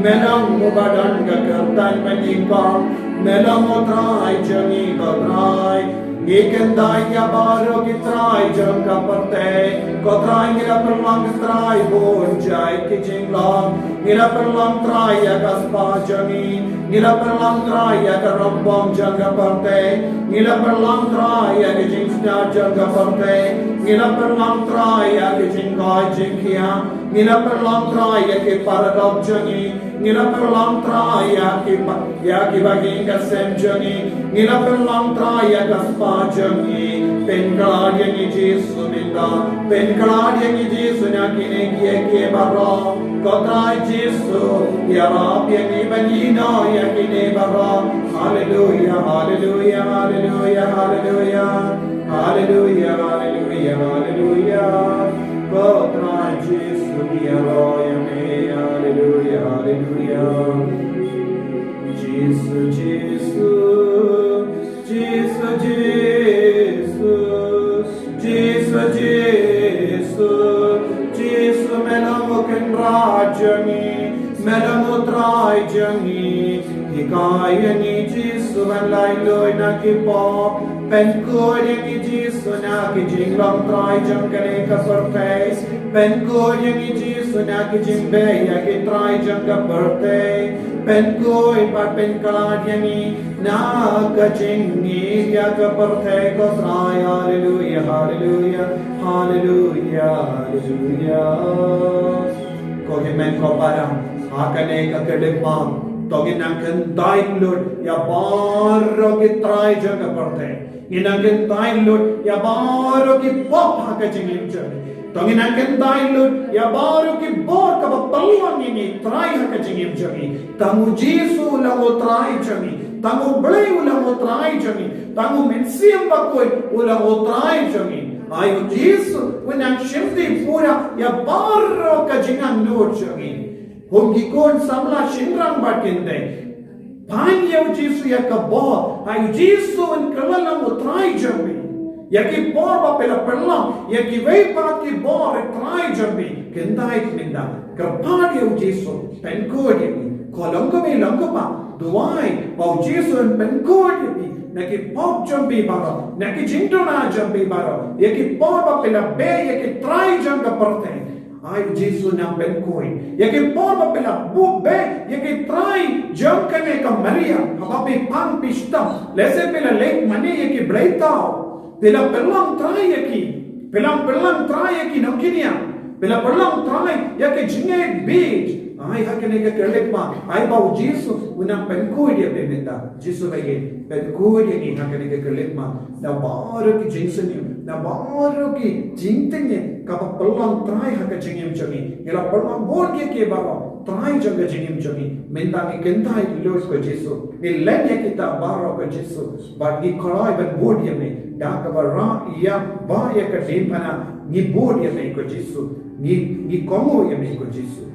Me long u ba don ka kyrdan ban nyngkong. Me long u Trai jong ngi, ko Trai. Ngi kyntait ïa baroh ki trai jong ka pyrthei. Ko Trai, ngi la pynlong, ko Trai, bun jait ki jinglong. Ngi la pynlong, Trai, ïa ka spah jong ngi. Ngi la pynlong, Trai, ïa ka rympong jong ka pyrthei. Ngi la pynlong, Trai, ïa ki jingsngew jong ka pyrthei. Ngi la pynlong, Trai, ïa ki jingkoit jingkhiah. Ngi la pynlong, Trai, ïa ki paradop jong ngi. Ngi la pynlong, Trai, ïa ki ba, ïa ki ba ïing ka sem jong ngi. Ngi la pynlong, Trai, ïa ka spah jong ngi. Pynkylla ïa ngi, Jisu, mynta. Pynkylla ïa ngi, Jisu, na kine kiei kiei baroh. Ko Trai Jisu, ïarap ïa ngi ban ïehnoh ïa kine baroh. Haleluia, haleluia, haleluia, haleluia. Haleluia, haleluia, haleluia. Ko Trai Jisu, ïaroh ïa me. Haleluia, haleluia. Jisu, Jisu, Jisu, Jisu, Jisu, Jisu, Jisu, me long u Kynrad jong ngi, me long u Trai jong ngi. Hikai ïa ngi, Jisu, ban lait luid na ki pop. Pynkhuid ïa ngi, Jisu, na ki jinglong trai jong kane ka pyrthei. Pynkhuid ïa ngi, Jisu, na ki jingbeh ïa ki trai jong ka pyrthei. Pynkhuid bad pynkhlad ïa ngi na ka jingngeit ïa ka pyrthei, ko Trai. Haleluia, haleluia, haleluia, haleluia. Ko hynmen ko para, ha kane ka khyllipmat, to ngin nang kyntait lut ïa baroh ki trai jong ka pyrthei. Ngin nang kyntait lut ïa baroh ki pop ha ka jingim jong ngi. To ngin nang kyntait lut ïa baroh ki bor kaba pynlong ïa ngi trai ha ka jingim jong ngi. Tang u Jisu u long u Trai jong ngi. Tang u Blei u long u Trai jong ngi. Tang u Mynsiem Bakhuid u long u Trai jong ngi. Ai u Jisu un nang shimti pura ïa baroh ka jingangnud jong ngi. Hum ki khun samla shynrang bad kynthei. Pan ïa u Jisu ïa ka bor, ha u Jisu un kylla long u Trai jong phi. Ïa ki bor ba phi la pynlong, ïa kiwei pat ki bor, Trai jong phi. Kyntait mynta, kyrpad ïa u Jisu, pynkhuid ïa phi. Ko long kumne long kumba, duwai ba u Jisu un pynkhuid ïa phi. Na ki pop jong phi baroh, na ki jingduna jong phi baroh. Ïa ki bor ba phi la beh ïa ki trai jong ka pyrthei. Ai u Jisu nang pynkhuid. Ïa ki bor ba phi la beh ïa ki trai jong kane ka Maria. Haba phi pang phi shitom. Lehse phi la leit mane ïa ki bleitaw. Phi la pynlong trai ïa ki. Phi la pynlong trai ïa ki nongkynnoh. Phi la pynlong trai ïa ki jingngeit bieit. Ai ha kane ka khyllipmat. Ai ba u Jisu u nang pynkhuid ïa phi mynta. Jisu ba ïeit. Pynkhuid ïa ngi ha kane ka khyllipmat. Na baroh ki jingsniew, na baroh ki jingtynrai kaba pynlong trai ha ka jingim jong ngi. Ngi la pynlong bun kiei kiei baroh. Trai jong ka jingim jong ngi, mynta ngi kyntait lut ko Jisu. Ngi len ïa kita baroh ko Jisu. Bad ngi kyrpad ban bud ïa me. Da kaba rah ïa ba ïa ka diengphna ngi bud ïa me ko Jisu. Ngi ngi kohnguh ïa me ko Jisu.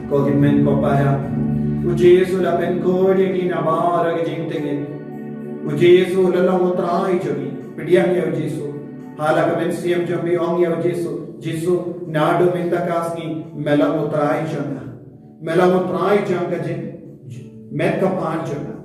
Ko hynmen ko para, u Jisu la pynkhuid ïa ngi na baroh ki jingtngit. U Jisu la long u Trai jong ngi. Pdiang ïa u Jisu. Ha la ka mynsiem jong phi ong ïa u Jisu, Jisu, naduh mynta ka sngi me long u Trai jong nga. Me long u Trai jong ka jing, met ka pan jong nga.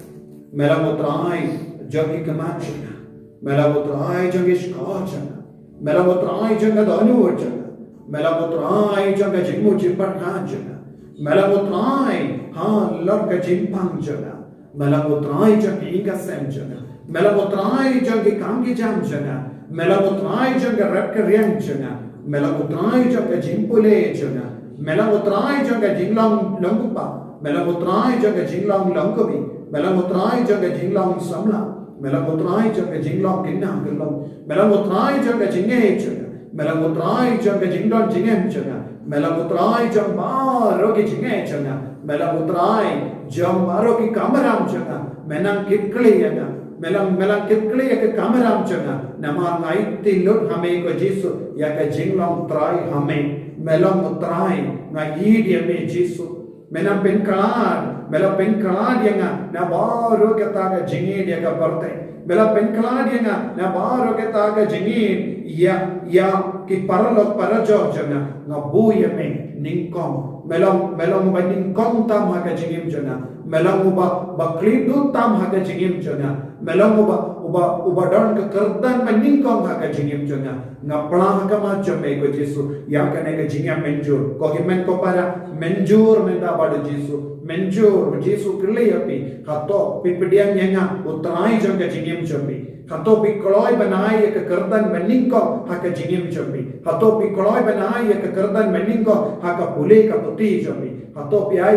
Me long u Trai jong ki khmat jong nga. Me long u Trai jong ki shkor jong nga. Me long u Trai jong ka dohnud jong nga. Me long U Trai jong ka jingmut jingpyrkhat jong nga. Me long U Trai halor ka jingpang jong nga. Me long U Trai jong ka ïing ka sem jong nga. Me long U Trai jong ki kam ki jam jong nga. Me long U Trai jong ka rep ka riang jong nga. Me long U Trai jong ka jingpule jong nga. Me long U Trai jong ka jinglong long kpa. Me long U Trai jong ka jinglong long kmie. Me long U Trai jong ka jinglong samla. Me long U Trai jong ka jinglong khynnah khyllung. Me long U Trai jong ka jingngeit jong nga. Me long U Trai jong ka jingdon jingem jong nga. Me long U Trai jong baroh ki jingngeit jong nga. Me long U Trai jong baroh ki kamram jong nga. Me nang kit kylli ïa nga. Me long, me long kit kylli ïa ka kamram jong nga. Namar nga aiti lut ha me ko Jisu ïa ka jinglong trai ha me. Me long U Trai, nga ïeit ïa me Jisu. Me nang pynkhlad, me la pynkhlad ïa nga na baroh kata ka jingïeit ïa ka pyrthei. Me la pynkhlad ïa nga na baroh kata ka jingïeit ïa, ïa ki paralok parajor jong nga. Nga buh ïa me nyngkong. Me long, me long uba nyngkong tam ha ka jingim jong nga. Me long uba, ba khlem duh tam ha ka jingim jong nga. Me long uba, uba, uba don ka kyrdan ba nyngkong ha ka jingim jong nga. Nga pla ha khmat jong me ko Jisu, ïa kane ka jingïamynjur. Ko hynmen ko para, mynjur mynta bad U Jisu. Mynjur, U Jisu kylli ïa phi. Hato phi pdiang ïa nga U Trai jong ka jingim jong phi? Hato phi kloi ban ai ïa ka kyrdan ba nyngkong ha ka jingim jong phi? Hato phi kloi ban ai ïa ka kyrdan ba nyngkong ha ka pule ka puthi jong phi? Hato phi ai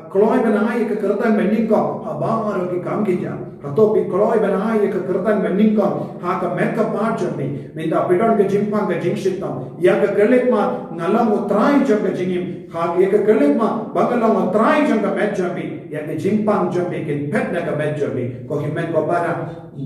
kloi ban ai ïa ka kyrdan ba nyngkong ha baroh ki kam ki jam? Hato phi kloi ban ai ïa ka kyrdan ba nyngkong ha ka met ka phad jong phi? Mynta phi don ka jingpang ka jingshitom. Ïa ka khyllipmat, nga long U Trai jong ka jingim. Ha ïa ka khyllipmat ba nga long U Trai jong ka met jong phi, ïa ka jingpang jong phi kin phet na ka met jong phi. Ko hynmen ko para,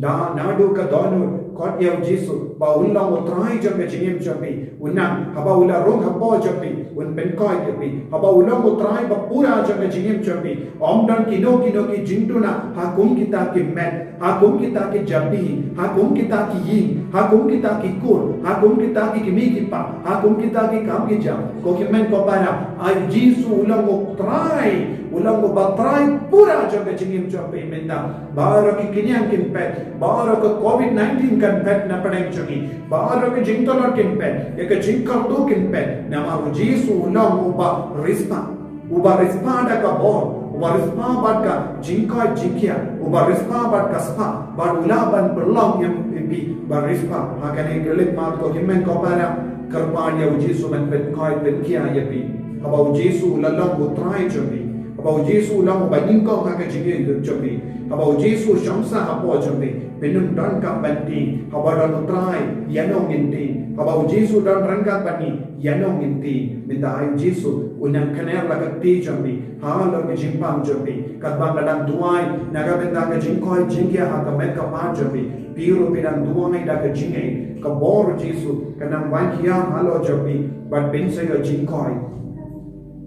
da naduh ka dohnud, khot ïa U Jisu ba un long U Trai jong ka jingim jong phi. Un nang, haba u la rung hapoh jong phi, un pynkhiah ïa phi. Haba u long U Trai ba pura jong ka jingim jong phi, ym don kino kino ki jingduna ha kum kita ki met, ha kum kita ki jabi, ha kum kita ki ïing, ha kum kita ki kur, ha kum kita ki kmie ki kpa, ha kum kita ki kam ki jam. Ko hynmen ko para, ai Jisu u long U Trai, u long U Batrai pura jong ka jingim jong phi mynta. Baroh ki khñiang kin phet, baroh ka covid nineteen kan phet na pdeng jong ngi. Baroh ki jingtlot kin phet, ïa ka jingkyrduh kin phet. Namar U Jisu u long uba riewspah. Uba riewspah da ka bor, uba riewspah bad ka jingkoit jingkhiah, uba riewspah bad ka spah, bad u lah ban pynlong ïa phi ba riewspah. Ha kane ka khyllipmat ko hynmen ko para, kyrpad ïa U Jisu ban pynkhiah pynkhiah ïa phi. Haba U Jisu u la long U Trai jong phi. Haba U Jisu u long uba nyngkong ha ka jingim jong phi. Haba U Jisu u shong sah hapoh jong phi, phin ym donkam ban tieng. Haba don U Trai, ïano ngin tieng? Haba U Jisu u don ryngkat bad ngi, ïano ngin tieng? Mynta ai U Jisu un nang kner la ka kti jong phi halor ka jingpang jong phi. Katba nga dang duwai na ka bynta ka jingkoit jingkhiah ha ka met ka phad jong phi, phi ruh phi dang duwai da ka jingngeit, ka bor U Jisu kan nang wan hiar halor jong phi bad phin sa ïoh jingkoit.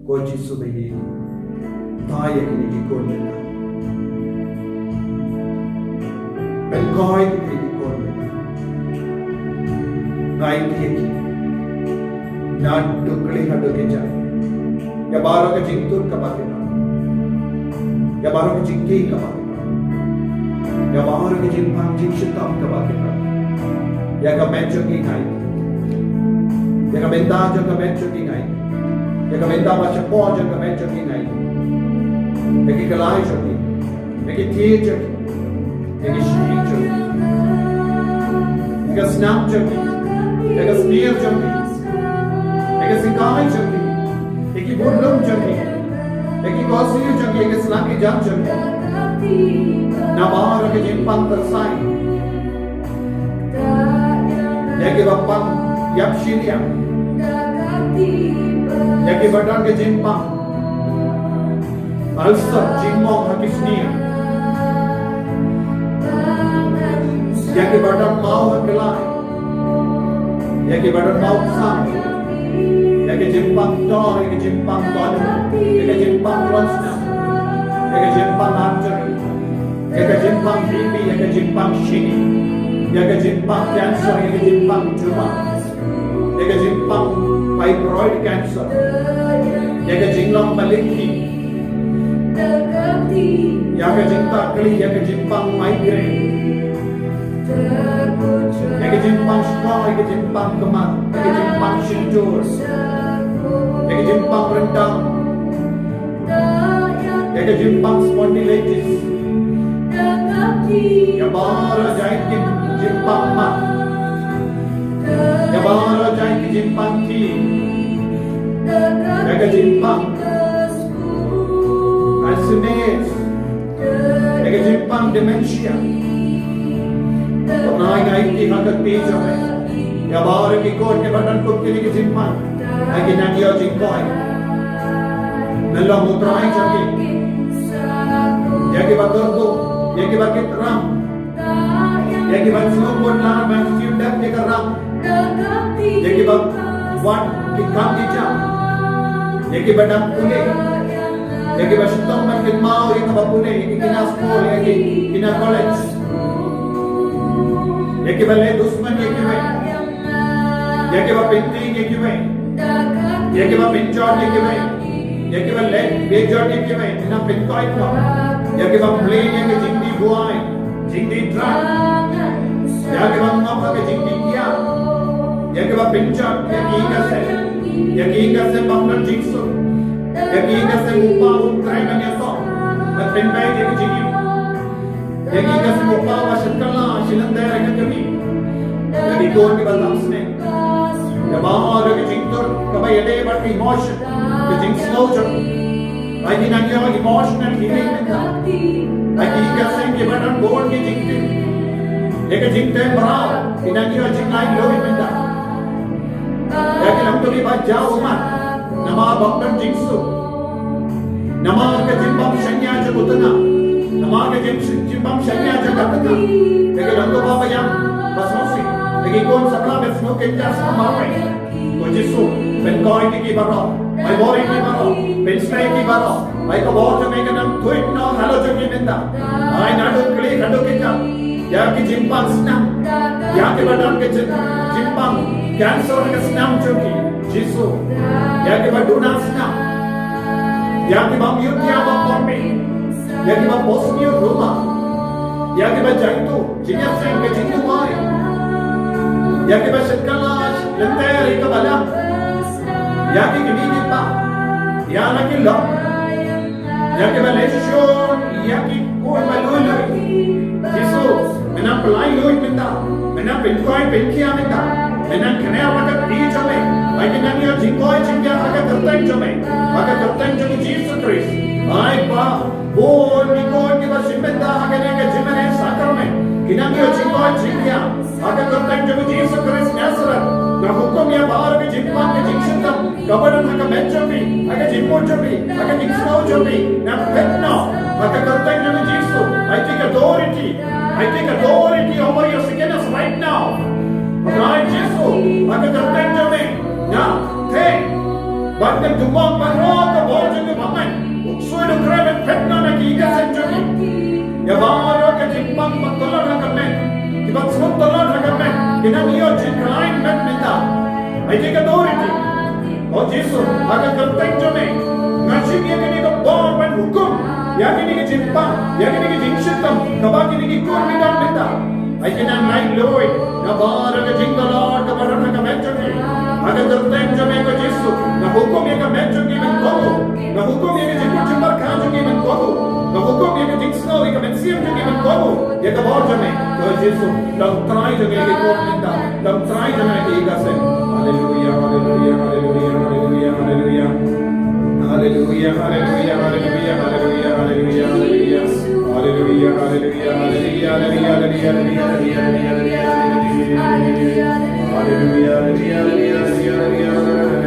Ko Jisu ba ïeit, tha ïa kine ki khun jong nga. Pynkhiah ïa kine ki khun jong nga. Nga aiti ïa ki naduh kli haduh kjat. Ïa baroh ka jingtut kaba ki don, ïa baroh ka jingkieng kaba ki don, ïa baroh ka jingpang jingshitom kaba ki don. Ïa ka met jong ki nga aiti. Ïa ka bynta jong ka met jong ki nga aiti. Ïa ka bynta ba shapoh jong ka met jong ki nga aiti. Ïa ki khlai jong ki, ïa ki thied jong ki, ïa ki shyieng jong ki, ïa ka snam jong ki, ïa ka snier jong ki, ïa ka sikai jong ki, ïa ki budlum jong ki, ïa ki khohsiew jong ki, ïa ki sla ki jam jong ki. Na baroh ka jingpang tyrsai, ïa kiba pang ïap shiliang, ïa kiba don ka jingpang ulcer, jingmong ha ki snier, ïa kiba don maw ha ki lai, ïa kiba don maw psang, ïa ka jingpang tor, ïa ka jingpang don, ïa ka jingpang klon snam, ïa ka jingpang artery, ïa ka jingpang B P, ïa ka jingpang shini, ïa ka jingpang cancer, ïa ka jingpang tumor, ïa ka jingpang fibroid cancer, ïa ka jinglong malignant, ïa ka jingtakli, ïa ka jingpang migraine, ïa ka Jingpang shkor, ïa ka jingpang kmar, ïa ka jingpang shyntur, ïa ka jingpang ryndang, ïa ka jingpang spondylitis, ïa baroh jait ki jingpang mah, ïa baroh jait ki jingpang ki, ïa ka jingpang Alzheimer's, ïa ka jingpang dementia. Trai, nga aiti ha ka kti jong me ïa baroh ki khun kiba don kum kine ki jingpang, ba kin nang ïoh jingkoit. Me long u Trai jong ki. Ïa kiba kyrduh, ïa kiba kit ram, ïa kiba sngewbha ban siew dep ïa ka ram, ïa kiba wad ki kam ki jam, ïa kiba dang pule, ïa kiba shitom ban kynmaw ïa kaba pule, ïa ki kine skul, ïa ki kine college, ïa kiba leh dusmon ïa kiwei, ïa kiba pyntieng ïa kiwei, ïa kiba pynjot ïa kiwei, ïa kiba leh bejot ïa kiwei, nang pynkoit noh. Ïa kiba plie ïa ka jingdih buaid, jingdih drug, ïa kiba ngop ha ka jingdih kiad, ïa kiba pynjot ïa ki ïing ka sem, ïa ki ïing ka sem bym don jingsuk, ïa ki ïing ka sem u pa u trei ban ïasoh, ban pynbeit ïa ka jingim. Ïa ki ïing ka sem u pa uba shim kylla, shim lynter ïa ka kmie. Ïa ki khun kiba tang snem. Ïa baroh ka jingtur kaba ïadei bad ka emotion, ka jingsngew jong ki. Ba kin nang ïoh emotional healing mynta. Ba ki ïing ka sem kiba don bun ki jingtip, ïa ka jingtip mraw, kin nang ïoh jinglaitluid mynta. Ïa ki long kiba jaw ummat namar bym don jingsuk, namar ka jingbym shaniah jong u tnga, namar ka jing, jingbym shaniah jong ka tnga. Ïa ki long kiba ïam ba sngewsih, ïa ki khun samla ba sngewkynja sngewmarwei. Ko Jisu, pynkoit ïa ki baroh, pynbor ïa ki baroh, pynsleh ïa ki baroh. Ai ka bor jong me ka nang tuid noh halor jong ki mynta. Ai naduh kli haduh kjat. Ïa ki jingpang snam, ïa kiba don ka jing, jingpang cancer ha ka snam jong ki, Jisu. Ïa kiba duna snam, ïa kiba miot ïa ba por mi, ïa kiba post miot ruma, ïa kiba jaituh, jingïaseng ka jingduwai, ïa kiba shit kylla lynter ïa kaba lam, ïa ki kmie ki kpa, ïa la ki lok, ïa kiba leh shon ïa ki khun ba lui lui. Jisu, me nang pynlait luid mynta, me nang pynkoit pynkhia mynta, me nang kner ha ka kti jong me, ba kin nang ïoh jingkoit jingkhiah ha ka kyrteng jong me, ha ka kyrteng jong u Jisu Khrist. Ai Kpa, bun ki khun kiba shim bynta ha kane ka jingmane sakramen kin nang ïoh jingkoit jingkhiah. Ha ka kyrteng jong u Jisu Khrist Nazareth, nga hukum ïa baroh ka jingpang ka jingshitom kaba don ha ka met jong phi, ha ka jingmut jong phi, ha ka jingsngew jong phi, nang phet noh ha ka kyrteng jong u Jisu. I take authority. I take authority over your sickness right now. Trai Jisu, ha ka kyrteng jong me nga theh ba ka jingmut baroh ka bor jong u Balang. U ksuid u kren, phet noh na ki ïing ka sem jong ki. Ïa baroh ka jingpang ba tlot ha ka met, kiba sngewtlot ha ka met, kin nang ïoh jingkhlaiñ met mynta. I take authority. O Jisu, ha ka kyrteng jong me nga shim ïa kane ka bor ban hukum ïa kane ka jingpang, ïa kane ka jingshitom kaba kine ki khun ki don mynta. Ai kin nang lait luid na baroh ka jingtlot kaba don ha ka met jong ki. Ha ka kyrteng jong me ko Jisu, nga hukum ïa ka met jong ki ban kohnguh. Nga hukum ïa ka jingmut jingpyrkhat jong ki ban kohnguh. Nga hukum ïa ka jingsngew ïa ka mynsiem jong ki ban kohnguh ïa ka bor jong me ko Jisu. Long trai jong ki khun mynta, long trai jong ki ïing ka sem. Haleluia, haleluia, haleluia, haleluia, haleluia. Haleluia, haleluia, haleluia, haleluia, haleluia, haleluia. Haleluia, haleluia, haleluia, haleluia, haleluia, haleluia, haleluia. Haleluia, haleluia, haleluia, haleluia, haleluia, haleluia. Haleluia, haleluia, haleluia, haleluia, haleluia. Haleluia.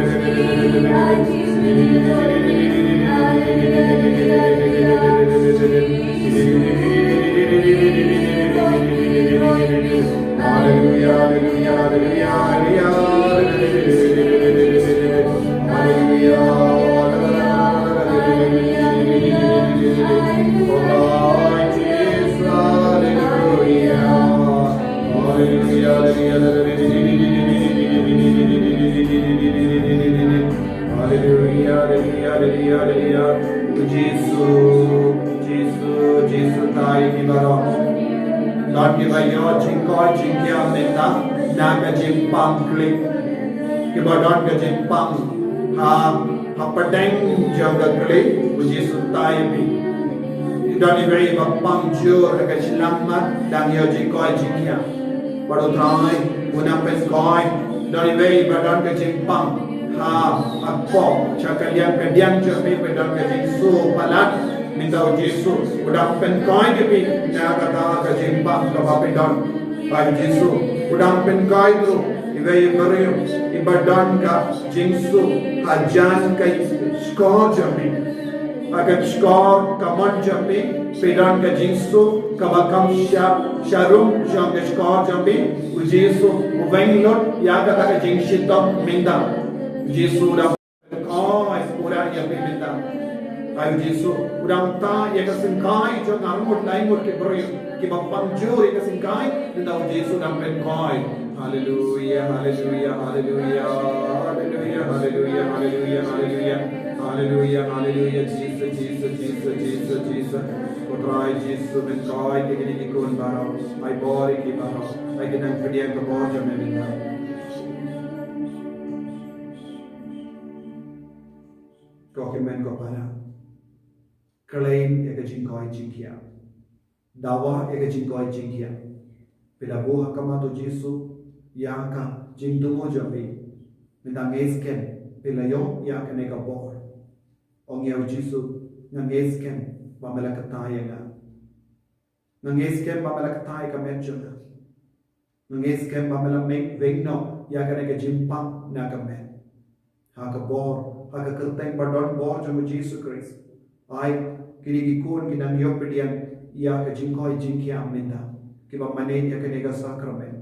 Haleluia, haleluia, haleluia, haleluia. Haleluia, haleluia, haleluia, haleluia. Jisu, Jisu, Jisu, tai ki baroh. Lord, ki ba ïoh jingkoit Jingkhia mynta na ka jingpang khlieh. Kiba don ka jingpang ha, ha pdeng jong ka khlieh, u Jisu tai ïa phi. Don iwei ba pang jur ha ka shyllangmat, dang ïoh jingkoit jingkhia. Bad u Trai u nang pynkhiah. Don iwei ba don ka jingpang ha, ha kpoh, sha ka liang ka diang jong phi ba don ka jingsngewpalat. Mynta u Jisu u dang pynkhiah ïa phi na kata ka jingpang kaba phi don. Ba u Jisu u dang pynkhiah ïa phi, iwei i briew iba don ka jingsngew hajan ka shkor jong phi. Ha ka shkor kamon jong phi, phi don ka jingsngew kaba kham sha, sharum jong ka shkor jong phi. U Jisu u weng lut ïa kata ka jingshitom mynta. U Jisu u dang pynkhiah, u dang ïa phi mynta. Ai u Jisu u dang tai ïa ka syngkai jong arngut laingut ki briew kiba pang jur ïa ka syngkai, mynta u Jisu u dang pynkhiah. Haleluia, haleluia, haleluia, haleluia, haleluia, haleluia, haleluia, haleluia, haleluia, Jisu, Jisu, Jisu, Jisu, Jisu. Ko Trai Jisu, pynkhiah ïa kine ki khun baroh, ai bor ïa ki baroh, ai ki nang pdiang ka bor jong me mynta. Ko hynmen ko para, claim ïa ka jingkoit jingkhiah. Dawa ïa ka jingkoit jingkhiah. Phi la buh ha khmat u Jisu ïa ka jingthmu jong phi. Mynta ngeit skhem phi la ïoh ïa kane ka bor. Ong ïa u Jisu, nga ngeit skhem ba me la kyntait ïa nga. Nga ngeit skhem ba me la kyntait ïa ka met jong nga. Nga ngeit skhem ba me la meng weng noh ïa kane ka jingpang na ka met. Ha ka bor, ha ka kyrteng ba don bor jong u Jisu Khrist. Ai kine ki khun ki nang ïoh pdiang ïa ka jingkoit jingkhiah mynta, kiba mane ïa kane ka sakramen,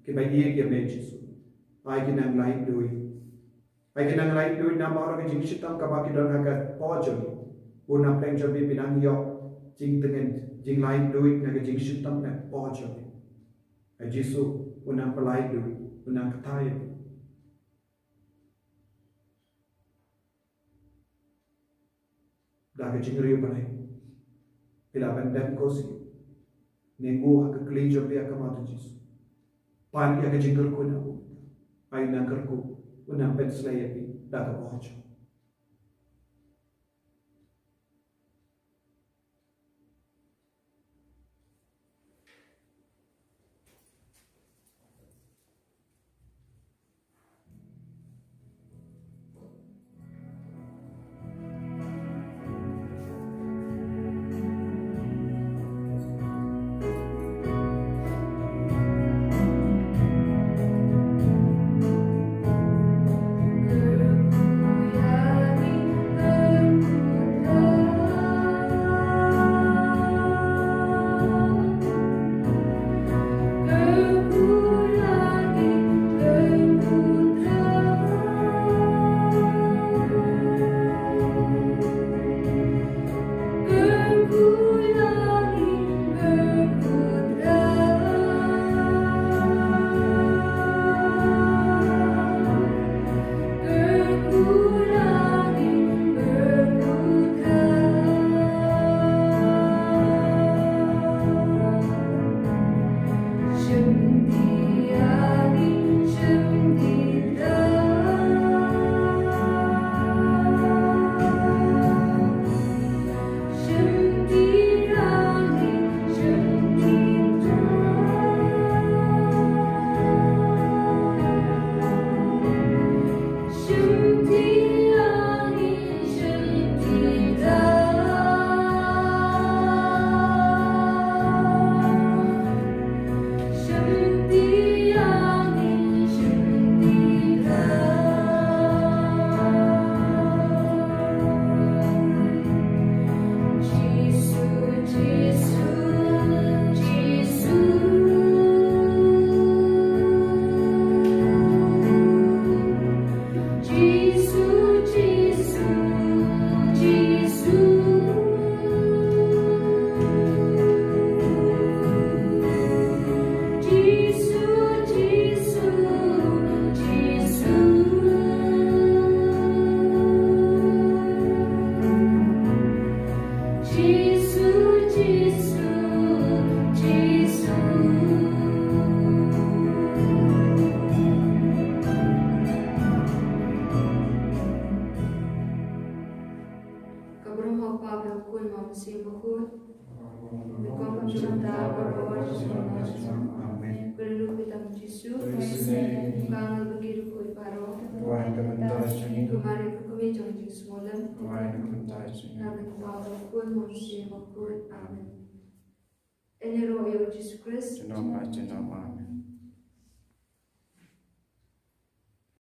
kiba ïeit ïa me Jisu. Ai ki nang laitluid. Ai ki nang laitluid namar ka jingshitom kaba ki don ha ka por jong ki. Bun na pdeng jong phi phi nang ïoh jingtngen, jinglaitluid na ka jingshitom na ka por jong phi. Ai Jisu u nang pyllait lut, u nang kyntait ïa phi. Da ka jingriewblei phi lah ban dem ko sih. Ngi ngeit ha ka kli jong phi ha khmat u Jisu. Pan ïa ka jingkyrkhu na u. Ai u nang kyrkhu, u nang pynsleh ïa phi da ka bor jong u. Kum ha u Kpa bad u Khun bad u Mynsiem Bakhuid. Bad kum ha u Trai baroh. Amen. Khublei ïa U Trai Jisu. Ka ngi bad ki rukhuid baroh. Wan ka bynta jong ngi. Ko Maria ka kmie jong jingsngewlem. Wan ka bynta jong ngi. Namar U Kpa bad u Khun bad u Mynsiem Bakhuid. Amen. Ïaroh ïa U Jisu Khrist. Junom ha junom. Amen.